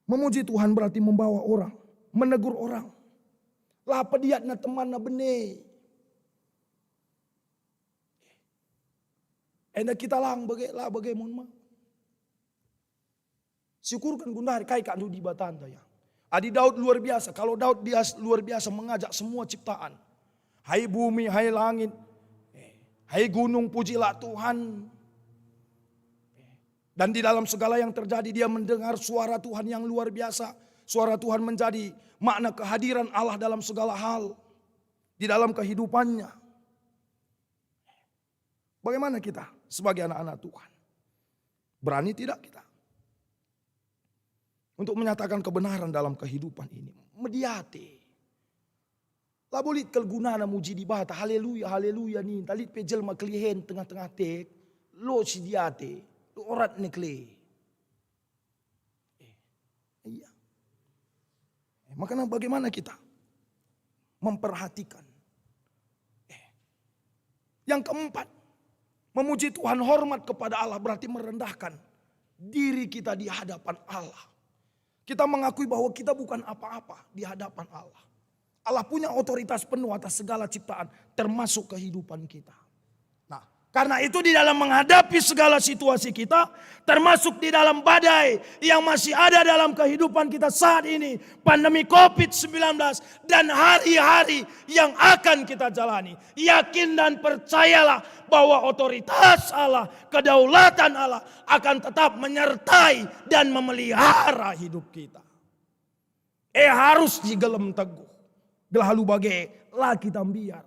Memuji Tuhan berarti membawa orang, menegur orang. La pediatna temanna bene. Enda kita lang bage, la bage mun ma. Syukurken gundari kai kak ndu Dibatanta ya. Adi Daud luar biasa, kalau Daud bias-, luar biasa mengajak semua ciptaan. Hai bumi, hai langit, eh, hai gunung, pujilah Tuhan. Dan di dalam segala yang terjadi, dia mendengar suara Tuhan yang luar biasa. Suara Tuhan menjadi makna kehadiran Allah dalam segala hal di dalam kehidupannya. Bagaimana kita sebagai anak-anak Tuhan? Berani tidak kita untuk menyatakan kebenaran dalam kehidupan ini? Mediate. Labo lit kal gunana muji Dibata, haleluya, haleluya ninta, lit pe jelma kelihen tengah-tengah tek, lo si diate, lo orat ne kele. Eh, iya. Eh, makanya bagaimana kita memperhatikan? Eh, yang keempat, memuji Tuhan, hormat kepada Allah berarti merendahkan diri kita di hadapan Allah. Kita mengakui bahwa kita bukan apa-apa di hadapan Allah. Allah punya otoritas penuh atas segala ciptaan, termasuk kehidupan kita. Nah, Karena itu, di dalam menghadapi segala situasi kita, termasuk di dalam badai yang masih ada dalam kehidupan kita saat ini, pandemi covid sembilan belas, dan hari-hari yang akan kita jalani, yakin dan percayalah bahwa otoritas Allah, kedaulatan Allah akan tetap menyertai dan memelihara hidup kita. Eh, harus digelem teguh. Gelah alu bage, la kita mbiar.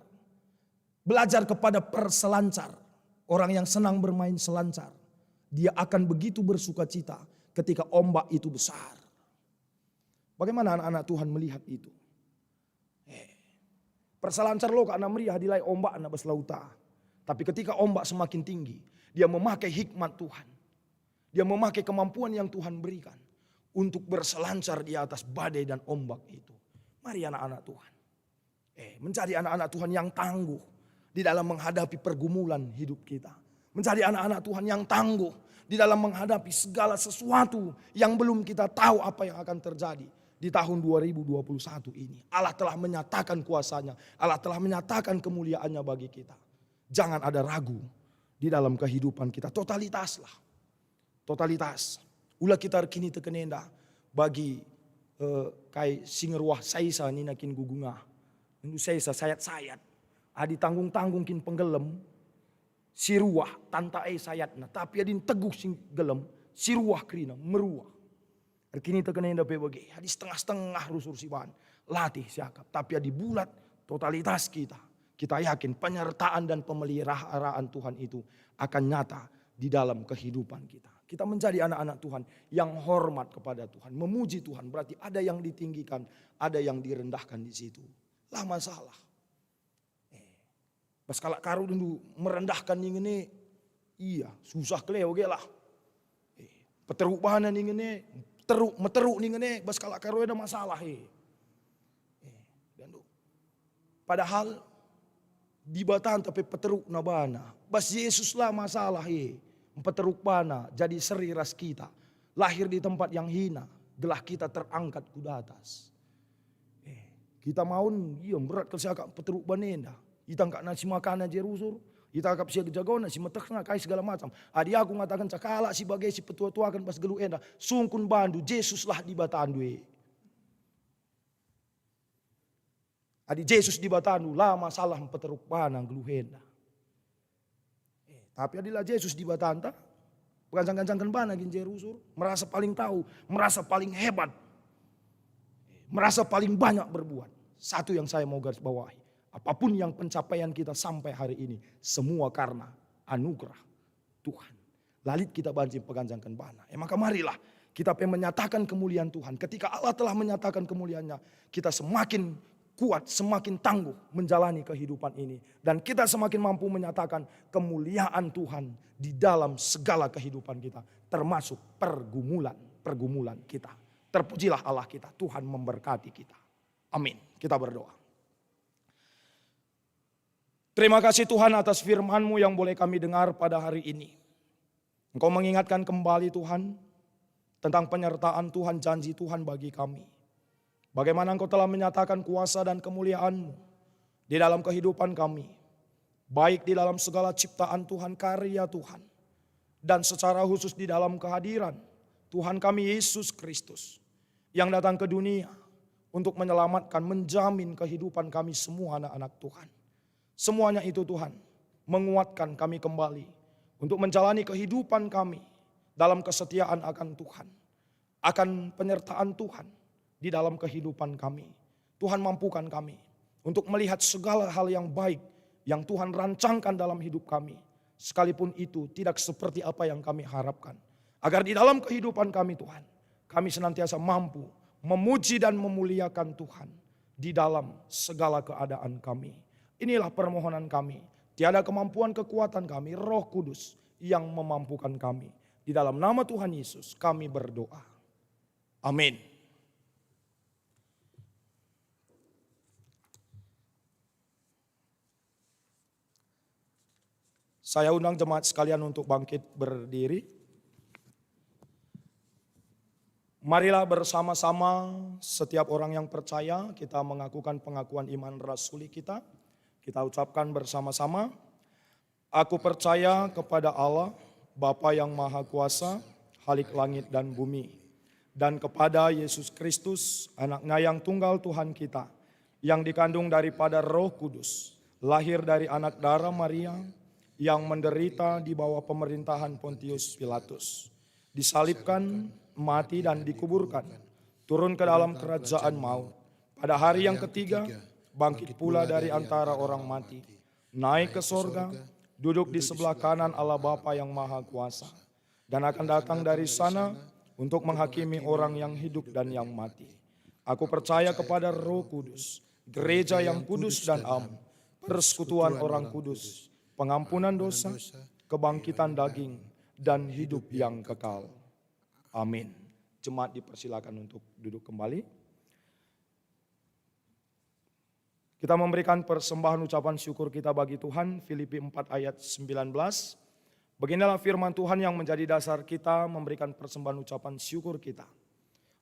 Belajar kepada perselancar. Orang yang senang bermain selancar, dia akan begitu bersukacita ketika ombak itu besar. Bagaimana anak-anak Tuhan melihat itu? Eh, perselancar lo kak meriah dilai ombakna bas lauta. Tapi ketika ombak semakin tinggi, dia memakai hikmat Tuhan. Dia memakai kemampuan yang Tuhan berikan untuk berselancar di atas badai dan ombak itu. Mari anak-anak Tuhan, eh, menjadi anak-anak Tuhan yang tangguh di dalam menghadapi pergumulan hidup kita. Menjadi anak-anak Tuhan yang tangguh di dalam menghadapi segala sesuatu yang belum kita tahu apa yang akan terjadi di tahun dua ribu dua puluh satu ini. Allah telah menyatakan kuasa-Nya, Allah telah menyatakan kemuliaan-Nya bagi kita. Jangan ada ragu di dalam kehidupan kita. Totalitaslah. Totalitas. Ula kita erkiniteken enda bagi, eh, kai si ngeruah saisa nina kin gugungah. Ndu saisa sayat-sayat. Adi tanggung-tanggung kin penggelem, si ruah tanta e sayatna. Tapi adi nteguh si gelem, si ruah kerina, meruah. Erkiniteken enda pe bage, adi setengah-setengah rusur si ban, latih siakap. Tapi adi bulat totalitas kita, kita yakin penyertaan dan pemeliharaan Tuhan itu akan nyata di dalam kehidupan kita. Kita menjadi anak-anak Tuhan yang hormat kepada Tuhan, memuji Tuhan, berarti ada yang ditinggikan, ada yang direndahkan di situ. La masalah. Eh, bas kalak Karo dendu merendahkan ningen e, iya, susah kelew ge lah. Eh, peteruk bana ningen e, teruk, meteruk ningen e, bas kalak Karo enda masalah e. Eh, dendu. Padahal Dibatanta pe peterukna bana. Bas Jesus la masalah e, mpeteruk bana jadi seri ras kita. Lahir di tempat yang hina, gelah kita terangkat ku datas. Eh, kita maun, ia mberat kal siakap peteruk bana enda. Itangkapna si makana je rusur, itangkap si jagona, si metehna, kai segala macam. Adi aku ngatakenca kalak si bage si petua-tuaken bas geluh enda, sungkun bandu, Jesuslah Dibatandu e. Adi Jesus Dibatandu, la masalah mpeteruk bana geluh enda. Eh, tapi adi la Jesus Dibatanta, pegancang-gancangken bana kin je rusur, merasa paling tahu, merasa paling hebat, eh, merasa paling banyak berbuat. Satu yang saya mau garis bawahi, apapun yang pencapaian kita sampai hari ini, semua karena anugerah Tuhan. La lit kita banci pegancangken bana. E maka marilah kita pe menyatakan kemuliaan Tuhan. Ketika Allah telah menyatakan kemuliaan-Nya, kita semakin kuat, semakin tangguh menjalani kehidupan ini. Dan kita semakin mampu menyatakan kemuliaan Tuhan di dalam segala kehidupan kita, termasuk pergumulan-pergumulan kita. Terpujilah Allah kita, Tuhan memberkati kita. Amin. Kita berdoa. Terima kasih Tuhan atas firman-Mu yang boleh kami dengar pada hari ini. Engkau mengingatkan kembali Tuhan tentang penyertaan Tuhan, janji Tuhan bagi kami. Bagaimana Engkau telah menyatakan kuasa dan kemuliaan-Mu di dalam kehidupan kami, baik di dalam segala ciptaan Tuhan, karya Tuhan, dan secara khusus di dalam kehadiran Tuhan kami Yesus Kristus yang datang ke dunia untuk menyelamatkan, menjamin kehidupan kami semua anak-anak Tuhan. Semuanya itu Tuhan, menguatkan kami kembali untuk menjalani kehidupan kami dalam kesetiaan akan Tuhan, akan penyertaan Tuhan di dalam kehidupan kami. Tuhan, mampukan kami untuk melihat segala hal yang baik yang Tuhan rancangkan dalam hidup kami, sekalipun itu tidak seperti apa yang kami harapkan. Agar di dalam kehidupan kami, Tuhan, kami senantiasa mampu memuji dan memuliakan Tuhan di dalam segala keadaan kami. Inilah permohonan kami. Tiada kemampuan kekuatan kami, Roh Kudus yang memampukan kami. Di dalam nama Tuhan Yesus kami berdoa. Amin. Saya undang jemaat sekalian untuk bangkit berdiri. Marilah bersama-sama setiap orang yang percaya kita mengakukan pengakuan iman rasuli kita. Kita ucapkan bersama-sama. Aku percaya kepada Allah, Bapa yang Maha Kuasa, Khalik langit dan bumi, dan kepada Yesus Kristus, Anaknya yang tunggal Tuhan kita, yang dikandung daripada Roh Kudus, lahir dari anak dara Maria, yang menderita di bawah pemerintahan Pontius Pilatus, disalibkan, mati dan dikuburkan, turun ke dalam kerajaan maut. Pada hari yang ketiga, bangkit pula dari antara orang mati, naik ke sorga, duduk di sebelah kanan Allah Bapa yang Maha Kuasa, dan akan datang dari sana untuk menghakimi orang yang hidup dan yang mati. Aku percaya kepada Roh Kudus, gereja yang kudus dan am, persekutuan orang kudus, pengampunan dosa, kebangkitan daging, dan hidup yang kekal. Amin. Jemaat dipersilakan untuk duduk kembali. Kita memberikan persembahan ucapan syukur kita bagi Tuhan, Filipi empat ayat sembilan belas. Beginilah firman Tuhan yang menjadi dasar kita memberikan persembahan ucapan syukur kita.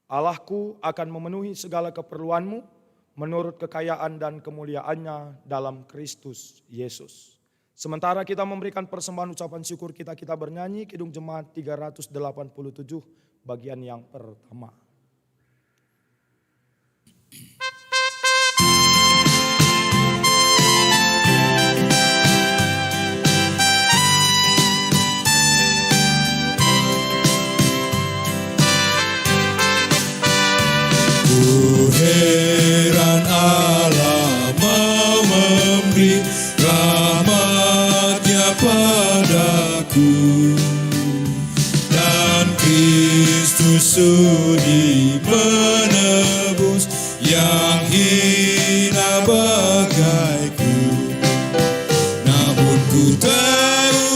"Allahku akan memenuhi segala keperluanmu menurut kekayaan dan kemuliaan-Nya dalam Kristus Yesus." Sementara kita memberikan persembahan ucapan syukur kita, kita bernyanyi Kidung Jemaat tiga ratus delapan puluh tujuh, bagian yang pertama. Ku heran Allah mau memberi rahmat-Nya padaku, dan Kristus sudi menebus yang hina bagaiku. Namun ku tahu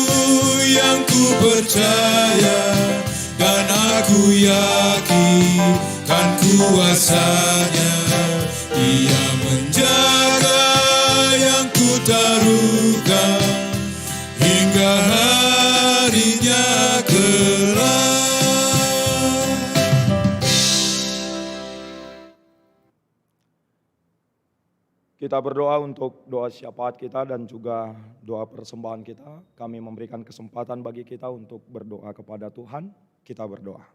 yang ku percaya, dan aku yakin kan kuasa-Nya. Ia menjaga yang kutaruhkan hingga harinya kelak. Kita berdoa untuk doa syafaat kita dan juga doa persembahan kita. Kami memberikan kesempatan bagi kita untuk berdoa kepada Tuhan. Kita berdoa.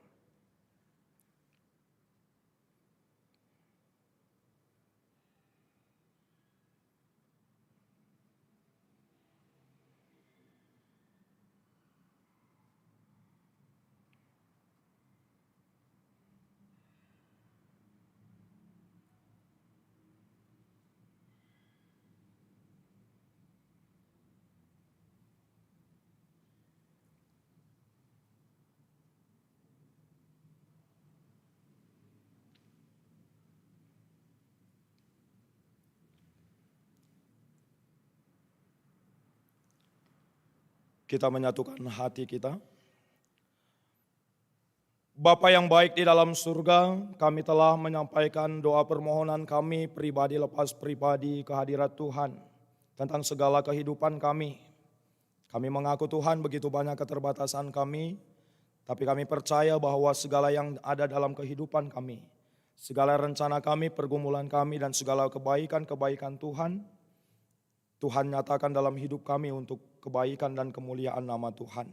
Kita menyatukan hati kita. Bapa yang baik di dalam surga, kami telah menyampaikan doa permohonan kami pribadi lepas pribadi ke hadirat Tuhan tentang segala kehidupan kami. Kami mengaku, Tuhan, begitu banyak keterbatasan kami, tapi kami percaya bahwa segala yang ada dalam kehidupan kami, segala rencana kami, pergumulan kami, dan segala kebaikan-kebaikan Tuhan, Tuhan nyatakan dalam hidup kami untuk kebaikan dan kemuliaan nama Tuhan.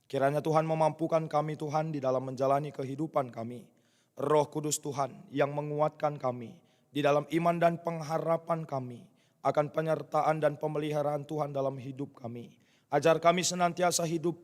Kiranya Tuhan memampukan kami, Tuhan, di dalam menjalani kehidupan kami. Roh Kudus Tuhan yang menguatkan kami di dalam iman dan pengharapan kami akan penyertaan dan pemeliharaan Tuhan dalam hidup kami. Ajar kami senantiasa hidup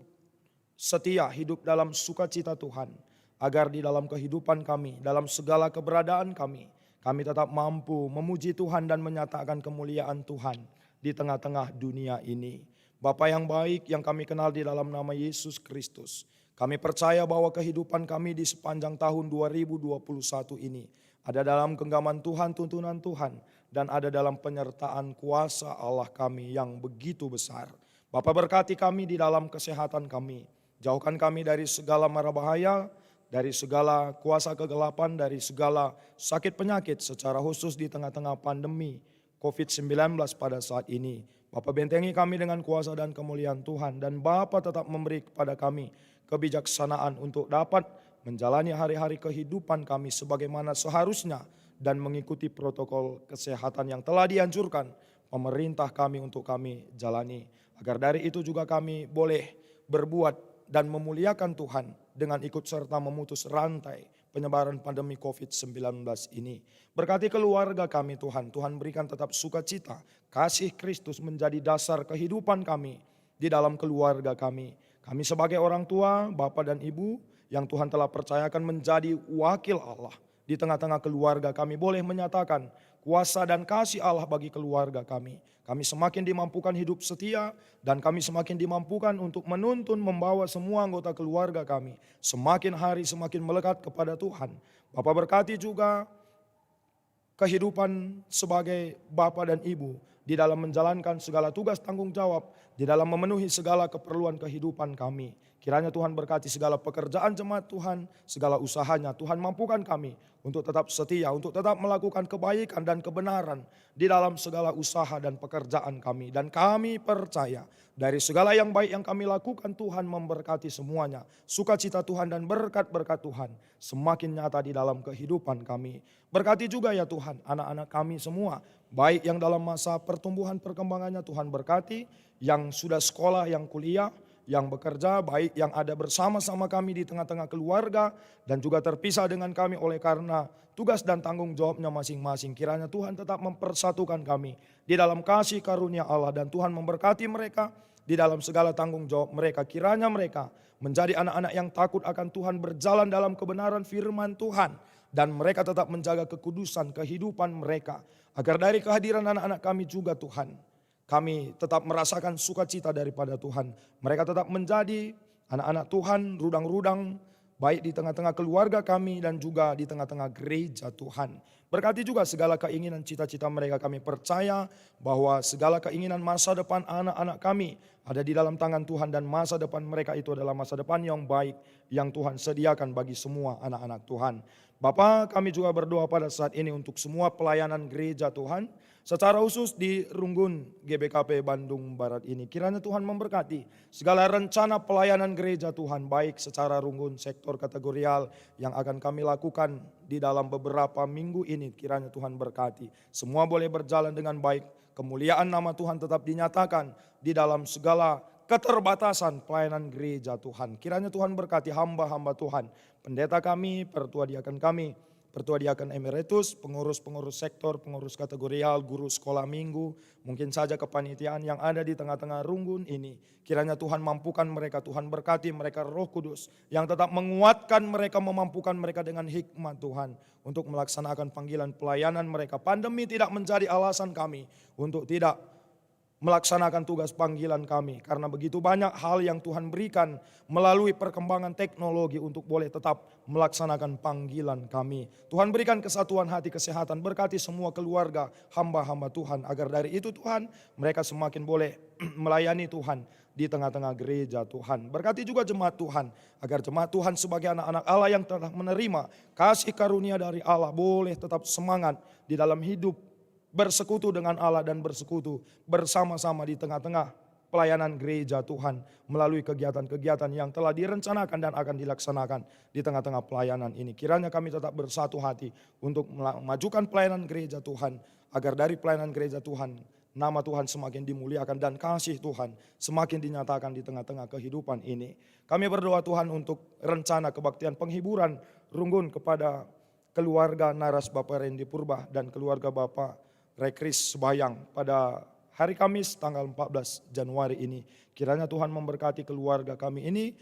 setia, hidup dalam sukacita Tuhan, agar di dalam kehidupan kami, dalam segala keberadaan kami, kami tetap mampu memuji Tuhan dan menyatakan kemuliaan Tuhan di tengah-tengah dunia ini. Bapa yang baik yang kami kenal di dalam nama Yesus Kristus, kami percaya bahwa kehidupan kami di sepanjang tahun dua ribu dua puluh satu ini ada dalam genggaman Tuhan, tuntunan Tuhan, dan ada dalam penyertaan kuasa Allah kami yang begitu besar. Bapa, berkati kami di dalam kesehatan kami. Jauhkan kami dari segala mara bahaya, dari segala kuasa kegelapan, dari segala sakit penyakit, secara khusus di tengah-tengah pandemi covid sembilan belas pada saat ini. Bapa, bentengi kami dengan kuasa dan kemuliaan Tuhan, dan Bapa tetap memberi kepada kami kebijaksanaan untuk dapat menjalani hari-hari kehidupan kami sebagaimana seharusnya dan mengikuti protokol kesehatan yang telah dianjurkan pemerintah kami untuk kami jalani. Agar dari itu juga kami boleh berbuat dan memuliakan Tuhan dengan ikut serta memutus rantai penyebaran pandemi covid sembilan belas ini. Berkati keluarga kami, Tuhan. Tuhan, berikan tetap sukacita, kasih Kristus menjadi dasar kehidupan kami di dalam keluarga kami. Kami sebagai orang tua, bapa dan ibu yang Tuhan telah percayakan menjadi wakil Allah di tengah-tengah keluarga, kami boleh menyatakan kuasa dan kasih Allah bagi keluarga kami. Kami semakin dimampukan hidup setia, dan kami semakin dimampukan untuk menuntun, membawa semua anggota keluarga kami semakin hari semakin melekat kepada Tuhan. Bapa, berkati juga kehidupan sebagai bapa dan ibu di dalam menjalankan segala tugas tanggung jawab, di dalam memenuhi segala keperluan kehidupan kami. Kiranya Tuhan berkati segala pekerjaan jemaat Tuhan, segala usahanya. Tuhan, mampukan kami untuk tetap setia, untuk tetap melakukan kebaikan dan kebenaran di dalam segala usaha dan pekerjaan kami. Dan kami percaya dari segala yang baik yang kami lakukan, Tuhan memberkati semuanya. Sukacita Tuhan dan berkat-berkat Tuhan semakin nyata di dalam kehidupan kami. Berkati juga, ya Tuhan, anak-anak kami semua, baik yang dalam masa pertumbuhan perkembangannya, Tuhan berkati, yang sudah sekolah, yang kuliah, yang bekerja, baik yang ada bersama-sama kami di tengah-tengah keluarga, dan juga terpisah dengan kami oleh karena tugas dan tanggung jawabnya masing-masing. Kiranya Tuhan tetap mempersatukan kami di dalam kasih karunia Allah, dan Tuhan memberkati mereka di dalam segala tanggung jawab mereka. Kiranya mereka menjadi anak-anak yang takut akan Tuhan, berjalan dalam kebenaran firman Tuhan, dan mereka tetap menjaga kekudusan kehidupan mereka, agar dari kehadiran anak-anak kami juga, Tuhan, kami tetap merasakan sukacita daripada Tuhan. Mereka tetap menjadi anak-anak Tuhan, rudang-rudang, baik di tengah-tengah keluarga kami dan juga di tengah-tengah gereja Tuhan. Berkati juga segala keinginan, cita-cita mereka. Kami percaya bahwa segala keinginan masa depan anak-anak kami ada di dalam tangan Tuhan, dan masa depan mereka itu adalah masa depan yang baik yang Tuhan sediakan bagi semua anak-anak Tuhan. Bapa, kami juga berdoa pada saat ini untuk semua pelayanan gereja Tuhan, secara khusus di Runggun G B K P Bandung Barat ini. Kiranya Tuhan memberkati segala rencana pelayanan gereja Tuhan, baik secara Runggun, sektor, kategorial yang akan kami lakukan di dalam beberapa minggu ini. Kiranya Tuhan berkati. Semua boleh berjalan dengan baik. Kemuliaan nama Tuhan tetap dinyatakan di dalam segala keterbatasan pelayanan gereja Tuhan. Kiranya Tuhan berkati hamba-hamba Tuhan, pendeta kami, pertua diaken kami, pertua diaken emeritus, pengurus-pengurus sektor, pengurus kategorial, guru sekolah minggu, mungkin saja kepanitiaan yang ada di tengah-tengah Runggun ini. Kiranya Tuhan mampukan mereka, Tuhan berkati mereka, Roh Kudus yang tetap menguatkan mereka, memampukan mereka dengan hikmat Tuhan untuk melaksanakan panggilan pelayanan mereka. Pandemi tidak menjadi alasan kami untuk tidak melaksanakan tugas panggilan kami, karena begitu banyak hal yang Tuhan berikan melalui perkembangan teknologi untuk boleh tetap melaksanakan panggilan kami. Tuhan, berikan kesatuan hati, kesehatan, berkati semua keluarga hamba-hamba Tuhan, agar dari itu, Tuhan, mereka semakin boleh melayani Tuhan di tengah-tengah gereja Tuhan. Berkati juga jemaat Tuhan, agar jemaat Tuhan sebagai anak-anak Allah yang telah menerima kasih karunia dari Allah boleh tetap semangat di dalam hidup, bersekutu dengan Allah dan bersekutu bersama-sama di tengah-tengah pelayanan gereja Tuhan melalui kegiatan-kegiatan yang telah direncanakan dan akan dilaksanakan di tengah-tengah pelayanan ini. Kiranya kami tetap bersatu hati untuk mela-, memajukan pelayanan gereja Tuhan, agar dari pelayanan gereja Tuhan, nama Tuhan semakin dimuliakan dan kasih Tuhan semakin dinyatakan di tengah-tengah kehidupan ini. Kami berdoa, Tuhan, untuk rencana kebaktian penghiburan Runggun kepada keluarga naras Bapa Rendi Purba dan keluarga Bapa Rekris Sebayang pada hari Kamis tanggal empat belas Januari ini. Kiranya Tuhan memberkati keluarga kami ini.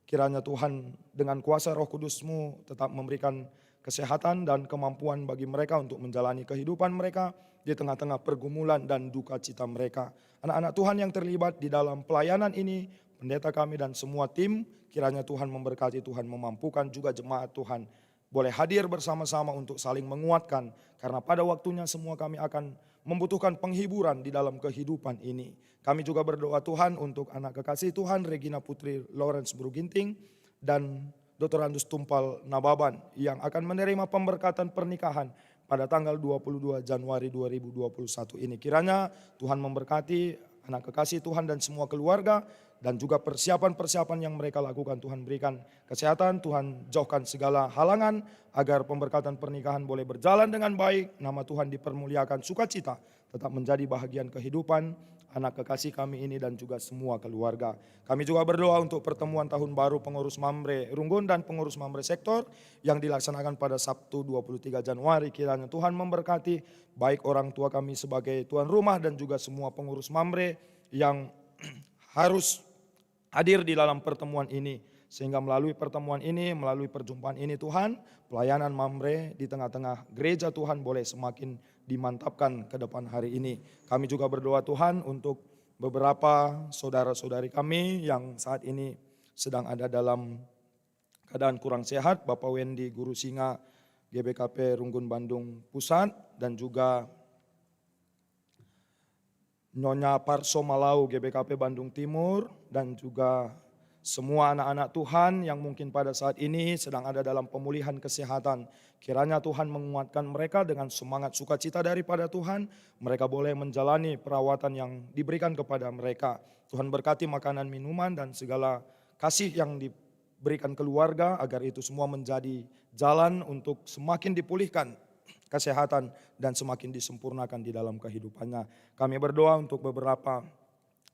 Kiranya Tuhan dengan kuasa Roh Kudus-Mu tetap memberikan kesehatan dan kemampuan bagi mereka untuk menjalani kehidupan mereka di tengah-tengah pergumulan dan duka cita mereka. Anak-anak Tuhan yang terlibat di dalam pelayanan ini, pendeta kami dan semua tim, kiranya Tuhan memberkati, Tuhan memampukan juga jemaat Tuhan boleh hadir bersama-sama untuk saling menguatkan, karena pada waktunya semua kami akan membutuhkan penghiburan di dalam kehidupan ini. Kami juga berdoa, Tuhan, untuk anak kekasih Tuhan, Regina Putri Lawrence Beru Ginting, dan Doktor Andus Tumpal Nababan, yang akan menerima pemberkatan pernikahan pada tanggal dua puluh dua Januari dua ribu dua puluh satu ini. Kiranya Tuhan memberkati anak kekasih Tuhan dan semua keluarga, dan juga persiapan-persiapan yang mereka lakukan. Tuhan berikan kesehatan, Tuhan jauhkan segala halangan agar pemberkatan pernikahan boleh berjalan dengan baik, nama Tuhan dipermuliakan, sukacita tetap menjadi bahagian kehidupan anak kekasih kami ini dan juga semua keluarga. Kami juga berdoa untuk pertemuan tahun baru pengurus Mamre Runggun dan pengurus Mamre Sektor yang dilaksanakan pada Sabtu dua puluh tiga Januari. Kiranya Tuhan memberkati baik orang tua kami sebagai tuan rumah dan juga semua pengurus Mamre yang harus hadir di dalam pertemuan ini, sehingga melalui pertemuan ini, melalui perjumpaan ini, Tuhan, pelayanan Mamre di tengah-tengah gereja Tuhan boleh semakin dimantapkan ke depan hari ini. Kami juga berdoa, Tuhan, untuk beberapa saudara-saudari kami yang saat ini sedang ada dalam keadaan kurang sehat, Bapak Wendy Guru Singa, G B K P Runggun Bandung Pusat, dan juga Nyonya Parso Malau, G B K P Bandung Timur, dan juga semua anak-anak Tuhan yang mungkin pada saat ini sedang ada dalam pemulihan kesehatan. Kiranya Tuhan menguatkan mereka dengan semangat sukacita daripada Tuhan. Mereka boleh menjalani perawatan yang diberikan kepada mereka. Tuhan berkati makanan, minuman, dan segala kasih yang diberikan keluarga, agar itu semua menjadi jalan untuk semakin dipulihkan kesehatan dan semakin disempurnakan di dalam kehidupannya. Kami berdoa untuk beberapa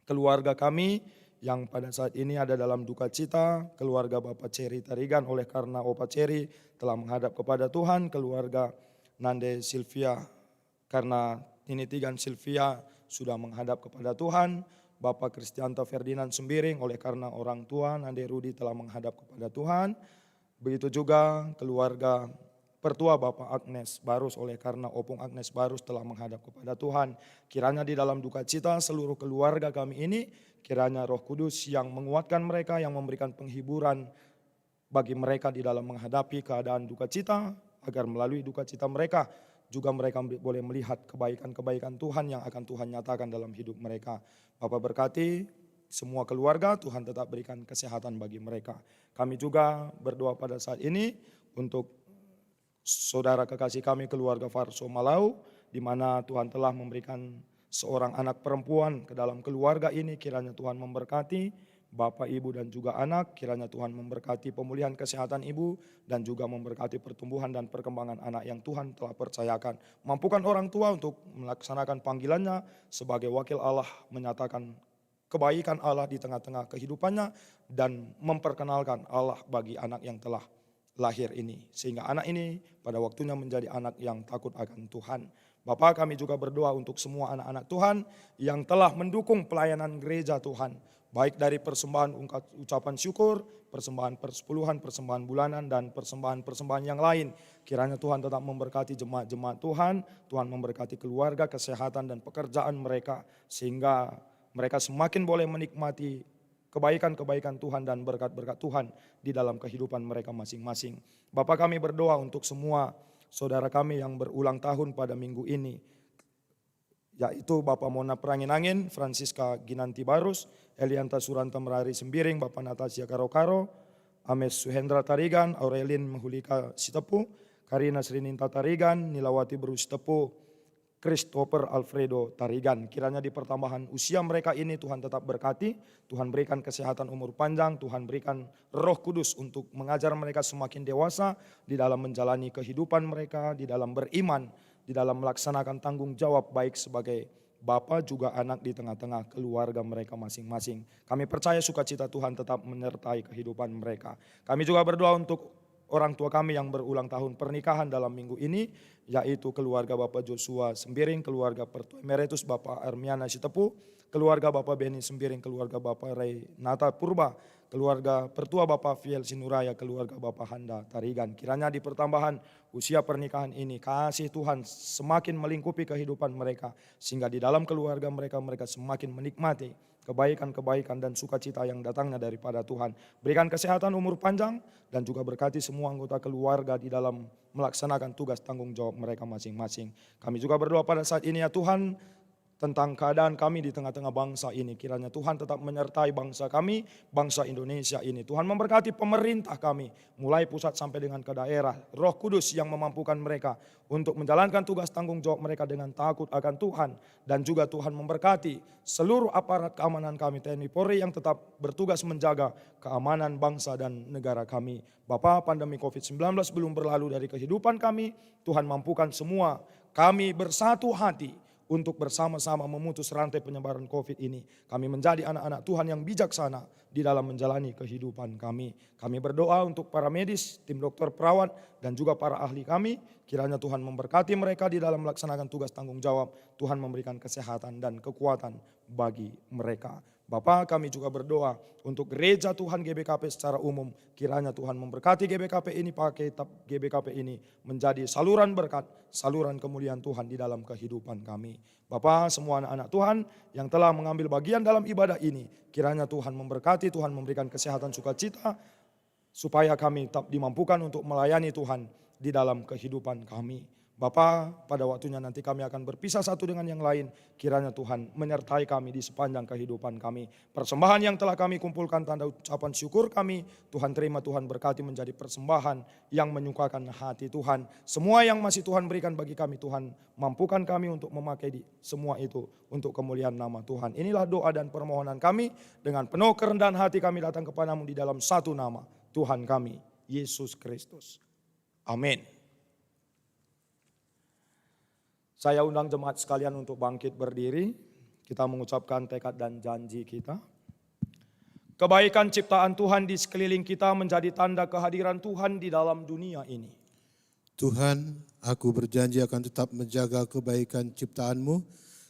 keluarga kami yang pada saat ini ada dalam duka cita, keluarga Bapak Ceri Tarigan, oleh karena Opa Ceri telah menghadap kepada Tuhan, keluarga Nande Silvia, karena Nini Tigan Silvia sudah menghadap kepada Tuhan, Bapak Kristianta Ferdinand Sembiring, oleh karena orang tua Nande Rudi telah menghadap kepada Tuhan, begitu juga keluarga pertua Bapak Agnes Barus, oleh karena Opung Agnes Barus telah menghadap kepada Tuhan. Kiranya di dalam duka cita seluruh keluarga kami ini, kiranya Roh Kudus yang menguatkan mereka, yang memberikan penghiburan bagi mereka di dalam menghadapi keadaan duka cita, agar melalui duka cita mereka juga mereka meli-, boleh melihat kebaikan-kebaikan Tuhan yang akan Tuhan nyatakan dalam hidup mereka. Bapa berkati semua keluarga, Tuhan tetap berikan kesehatan bagi mereka. Kami juga berdoa pada saat ini untuk saudara kekasih kami, keluarga Farso Malau, di mana Tuhan telah memberikan seorang anak perempuan ke dalam keluarga ini. Kiranya Tuhan memberkati Bapak, Ibu, dan juga anak. Kiranya Tuhan memberkati pemulihan kesehatan Ibu dan juga memberkati pertumbuhan dan perkembangan anak yang Tuhan telah percayakan. Mampukan orang tua untuk melaksanakan panggilannya sebagai wakil Allah, menyatakan kebaikan Allah di tengah-tengah kehidupannya, dan memperkenalkan Allah bagi anak yang telah lahir ini, sehingga anak ini pada waktunya menjadi anak yang takut akan Tuhan. Bapa, kami juga berdoa untuk semua anak-anak Tuhan yang telah mendukung pelayanan gereja Tuhan, baik dari persembahan ungkat-, ucapan syukur, persembahan persepuluhan, persembahan bulanan, dan persembahan-persembahan yang lain. Kiranya Tuhan tetap memberkati jemaat-jemaat Tuhan, Tuhan memberkati keluarga, kesehatan, dan pekerjaan mereka, sehingga mereka semakin boleh menikmati kebaikan-kebaikan Tuhan dan berkat-berkat Tuhan di dalam kehidupan mereka masing-masing. Bapa, kami berdoa untuk semua saudara kami yang berulang tahun pada minggu ini, yaitu Bapa Mona Perangin-angin, Francisca Ginanti Barus, Elianta Suranta Merari Sembiring, Bapa Natasia Karo-Karo, Ames Suhendra Tarigan, Aurelin Mehulika Sitepu, Karina Srininta Tarigan, Nilawati Beru Sitepu, Christopher Alfredo Tarigan. Kiranya di pertambahan usia mereka ini Tuhan tetap berkati, Tuhan berikan kesehatan, umur panjang, Tuhan berikan Roh Kudus untuk mengajar mereka semakin dewasa di dalam menjalani kehidupan mereka, di dalam beriman, di dalam melaksanakan tanggung jawab baik sebagai bapa juga anak di tengah-tengah keluarga mereka masing-masing. Kami percaya sukacita Tuhan tetap menyertai kehidupan mereka. Kami juga berdoa untuk orang tua kami yang berulang tahun pernikahan dalam minggu ini, yaitu keluarga Bapak Joshua Sembiring, keluarga Pertua Emeritus Bapak Armiana Sitepu, keluarga Bapak Beni Sembiring, keluarga Bapak Renata Purba, keluarga Pertua Bapak Fiel Sinuraya, keluarga Bapak Handa Tarigan. Kiranya di pertambahan usia pernikahan ini, kasih Tuhan semakin melingkupi kehidupan mereka, sehingga di dalam keluarga mereka, mereka semakin menikmati kebaikan-kebaikan dan sukacita yang datangnya daripada Tuhan. Berikan kesehatan, umur panjang, dan juga berkati semua anggota keluarga di dalam melaksanakan tugas tanggung jawab mereka masing-masing. Kami juga berdoa pada saat ini, ya Tuhan, tentang keadaan kami di tengah-tengah bangsa ini. Kiranya Tuhan tetap menyertai bangsa kami, bangsa Indonesia ini. Tuhan memberkati pemerintah kami, mulai pusat sampai dengan ke daerah. Roh Kudus yang memampukan mereka untuk menjalankan tugas tanggung jawab mereka dengan takut akan Tuhan. Dan juga Tuhan memberkati seluruh aparat keamanan kami, T N I Polri, yang tetap bertugas menjaga keamanan bangsa dan negara kami. Bapa, pandemi covid sembilan belas belum berlalu dari kehidupan kami. Tuhan, mampukan semua kami bersatu hati untuk bersama-sama memutus rantai penyebaran covid ini. Kami menjadi anak-anak Tuhan yang bijaksana di dalam menjalani kehidupan kami. Kami berdoa untuk para medis, tim dokter, perawat, dan juga para ahli kami. Kiranya Tuhan memberkati mereka di dalam melaksanakan tugas tanggung jawab. Tuhan memberikan kesehatan dan kekuatan bagi mereka. Bapa, kami juga berdoa untuk gereja Tuhan G B K P secara umum. Kiranya Tuhan memberkati G B K P ini, pakai tab-, G B K P ini menjadi saluran berkat, saluran kemuliaan Tuhan di dalam kehidupan kami. Bapa, semua anak-anak Tuhan yang telah mengambil bagian dalam ibadah ini, kiranya Tuhan memberkati, Tuhan memberikan kesehatan sukacita, supaya kami tetap dimampukan untuk melayani Tuhan di dalam kehidupan kami. Bapa, pada waktunya nanti kami akan berpisah satu dengan yang lain, kiranya Tuhan menyertai kami di sepanjang kehidupan kami. Persembahan yang telah kami kumpulkan tanda ucapan syukur kami, Tuhan terima, Tuhan berkati menjadi persembahan yang menyukakan hati Tuhan. Semua yang masih Tuhan berikan bagi kami, Tuhan mampukan kami untuk memakai di semua itu untuk kemuliaan nama Tuhan. Inilah doa dan permohonan kami, dengan penuh kerendahan hati kami datang kepadamu di dalam satu nama, Tuhan kami, Yesus Kristus. Amin. Saya undang jemaat sekalian untuk bangkit berdiri. Kita mengucapkan tekad dan janji kita. Kebaikan ciptaan Tuhan di sekeliling kita menjadi tanda kehadiran Tuhan di dalam dunia ini. Tuhan, aku berjanji akan tetap menjaga kebaikan ciptaan-Mu,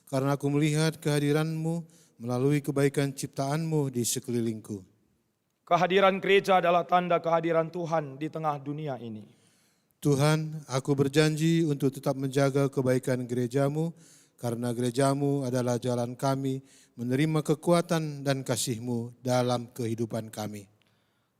karena aku melihat kehadiran-Mu melalui kebaikan ciptaan-Mu di sekelilingku. Kehadiran gereja adalah tanda kehadiran Tuhan di tengah dunia ini. Tuhan, aku berjanji untuk tetap menjaga kebaikan gereja-Mu, karena gereja-Mu adalah jalan kami menerima kekuatan dan kasih-Mu dalam kehidupan kami.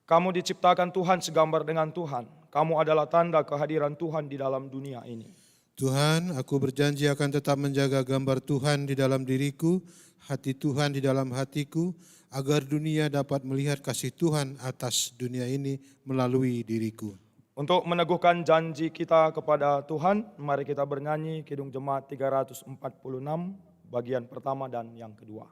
Kamu diciptakan Tuhan segambar dengan Tuhan. Kamu adalah tanda kehadiran Tuhan di dalam dunia ini. Tuhan, aku berjanji akan tetap menjaga gambar Tuhan di dalam diriku, hati Tuhan di dalam hatiku, agar dunia dapat melihat kasih Tuhan atas dunia ini melalui diriku. Untuk meneguhkan janji kita kepada Tuhan, mari kita bernyanyi Kidung Jemaat tiga ratus empat puluh enam, bagian pertama dan yang kedua.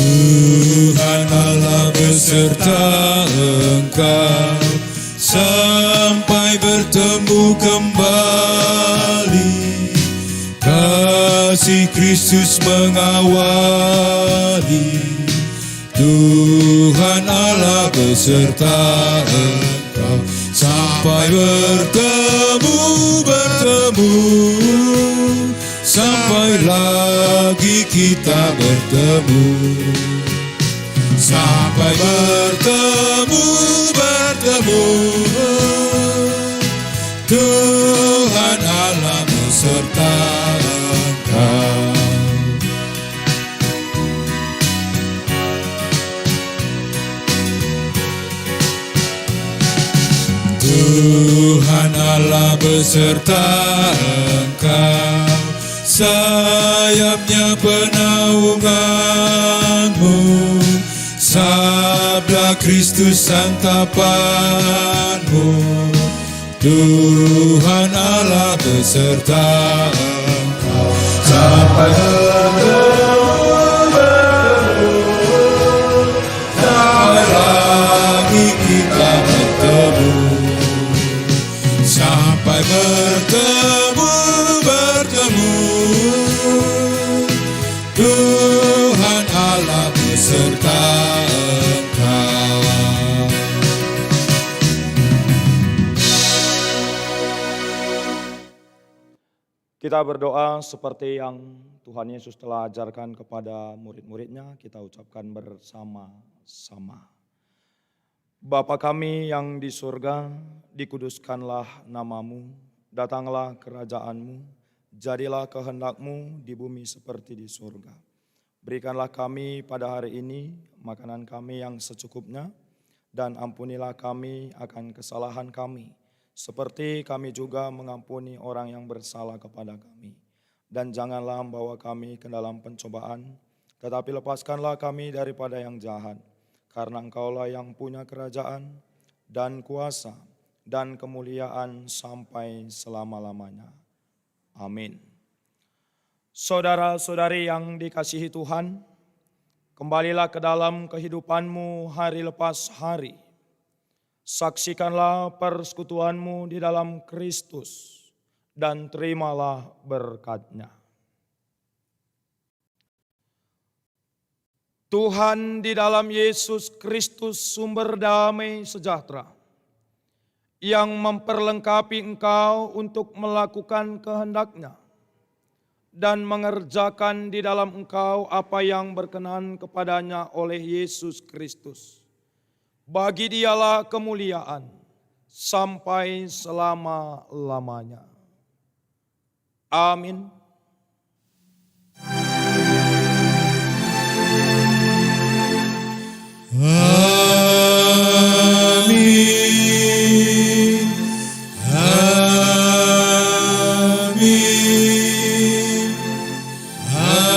Tuhan Allah beserta engkau, sampai bertemu kembali. Kasih Kristus mengawali. Tuhan Allah beserta engkau, sampai bertemu, bertemu, sampai lagi kita bertemu. Sampai bertemu, bertemu. Tuhan Allah beserta engkau. Tuhan Allah beserta engkau, sayapnya penaunganmu, sabla Kristus santapanmu. Tuhan Allah beserta engkau, sampai bertemu, sampai lagi kita bertemu, sampai bertemu, bertemu. Tuhan Allah beserta engkau. Kita berdoa seperti yang Tuhan Yesus telah ajarkan kepada murid-muridnya, kita ucapkan bersama-sama. Bapa kami yang di surga, dikuduskanlah nama-Mu, datanglah kerajaan-Mu, Jadilah kehendak-Mu di bumi seperti di surga. Berikanlah kami pada hari ini makanan kami yang secukupnya, dan ampunilah kami akan kesalahan kami, seperti kami juga mengampuni orang yang bersalah kepada kami. Dan janganlah membawa kami ke dalam pencobaan, tetapi lepaskanlah kami daripada yang jahat, karena Engkaulah yang punya kerajaan, dan kuasa, dan kemuliaan sampai selama-lamanya. Amin. Saudara-saudari yang dikasihi Tuhan, kembalilah ke dalam kehidupanmu hari lepas hari. Saksikanlah persekutuanmu di dalam Kristus, dan terimalah berkat-Nya. Tuhan, di dalam Yesus Kristus, sumber damai sejahtera, yang memperlengkapi engkau untuk melakukan kehendak-Nya dan mengerjakan di dalam engkau apa yang berkenan kepada-Nya oleh Yesus Kristus. Bagi Dialah kemuliaan sampai selama-lamanya. Amin. Amin. Amin. Amin.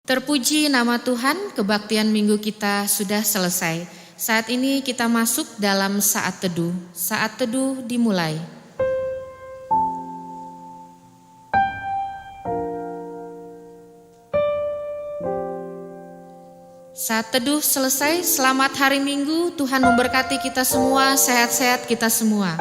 Terpuji nama Tuhan, kebaktian minggu kita sudah selesai. Saat ini kita masuk dalam saat teduh. Saat teduh dimulai. Saat teduh selesai, selamat hari Minggu, Tuhan memberkati kita semua, sehat-sehat kita semua.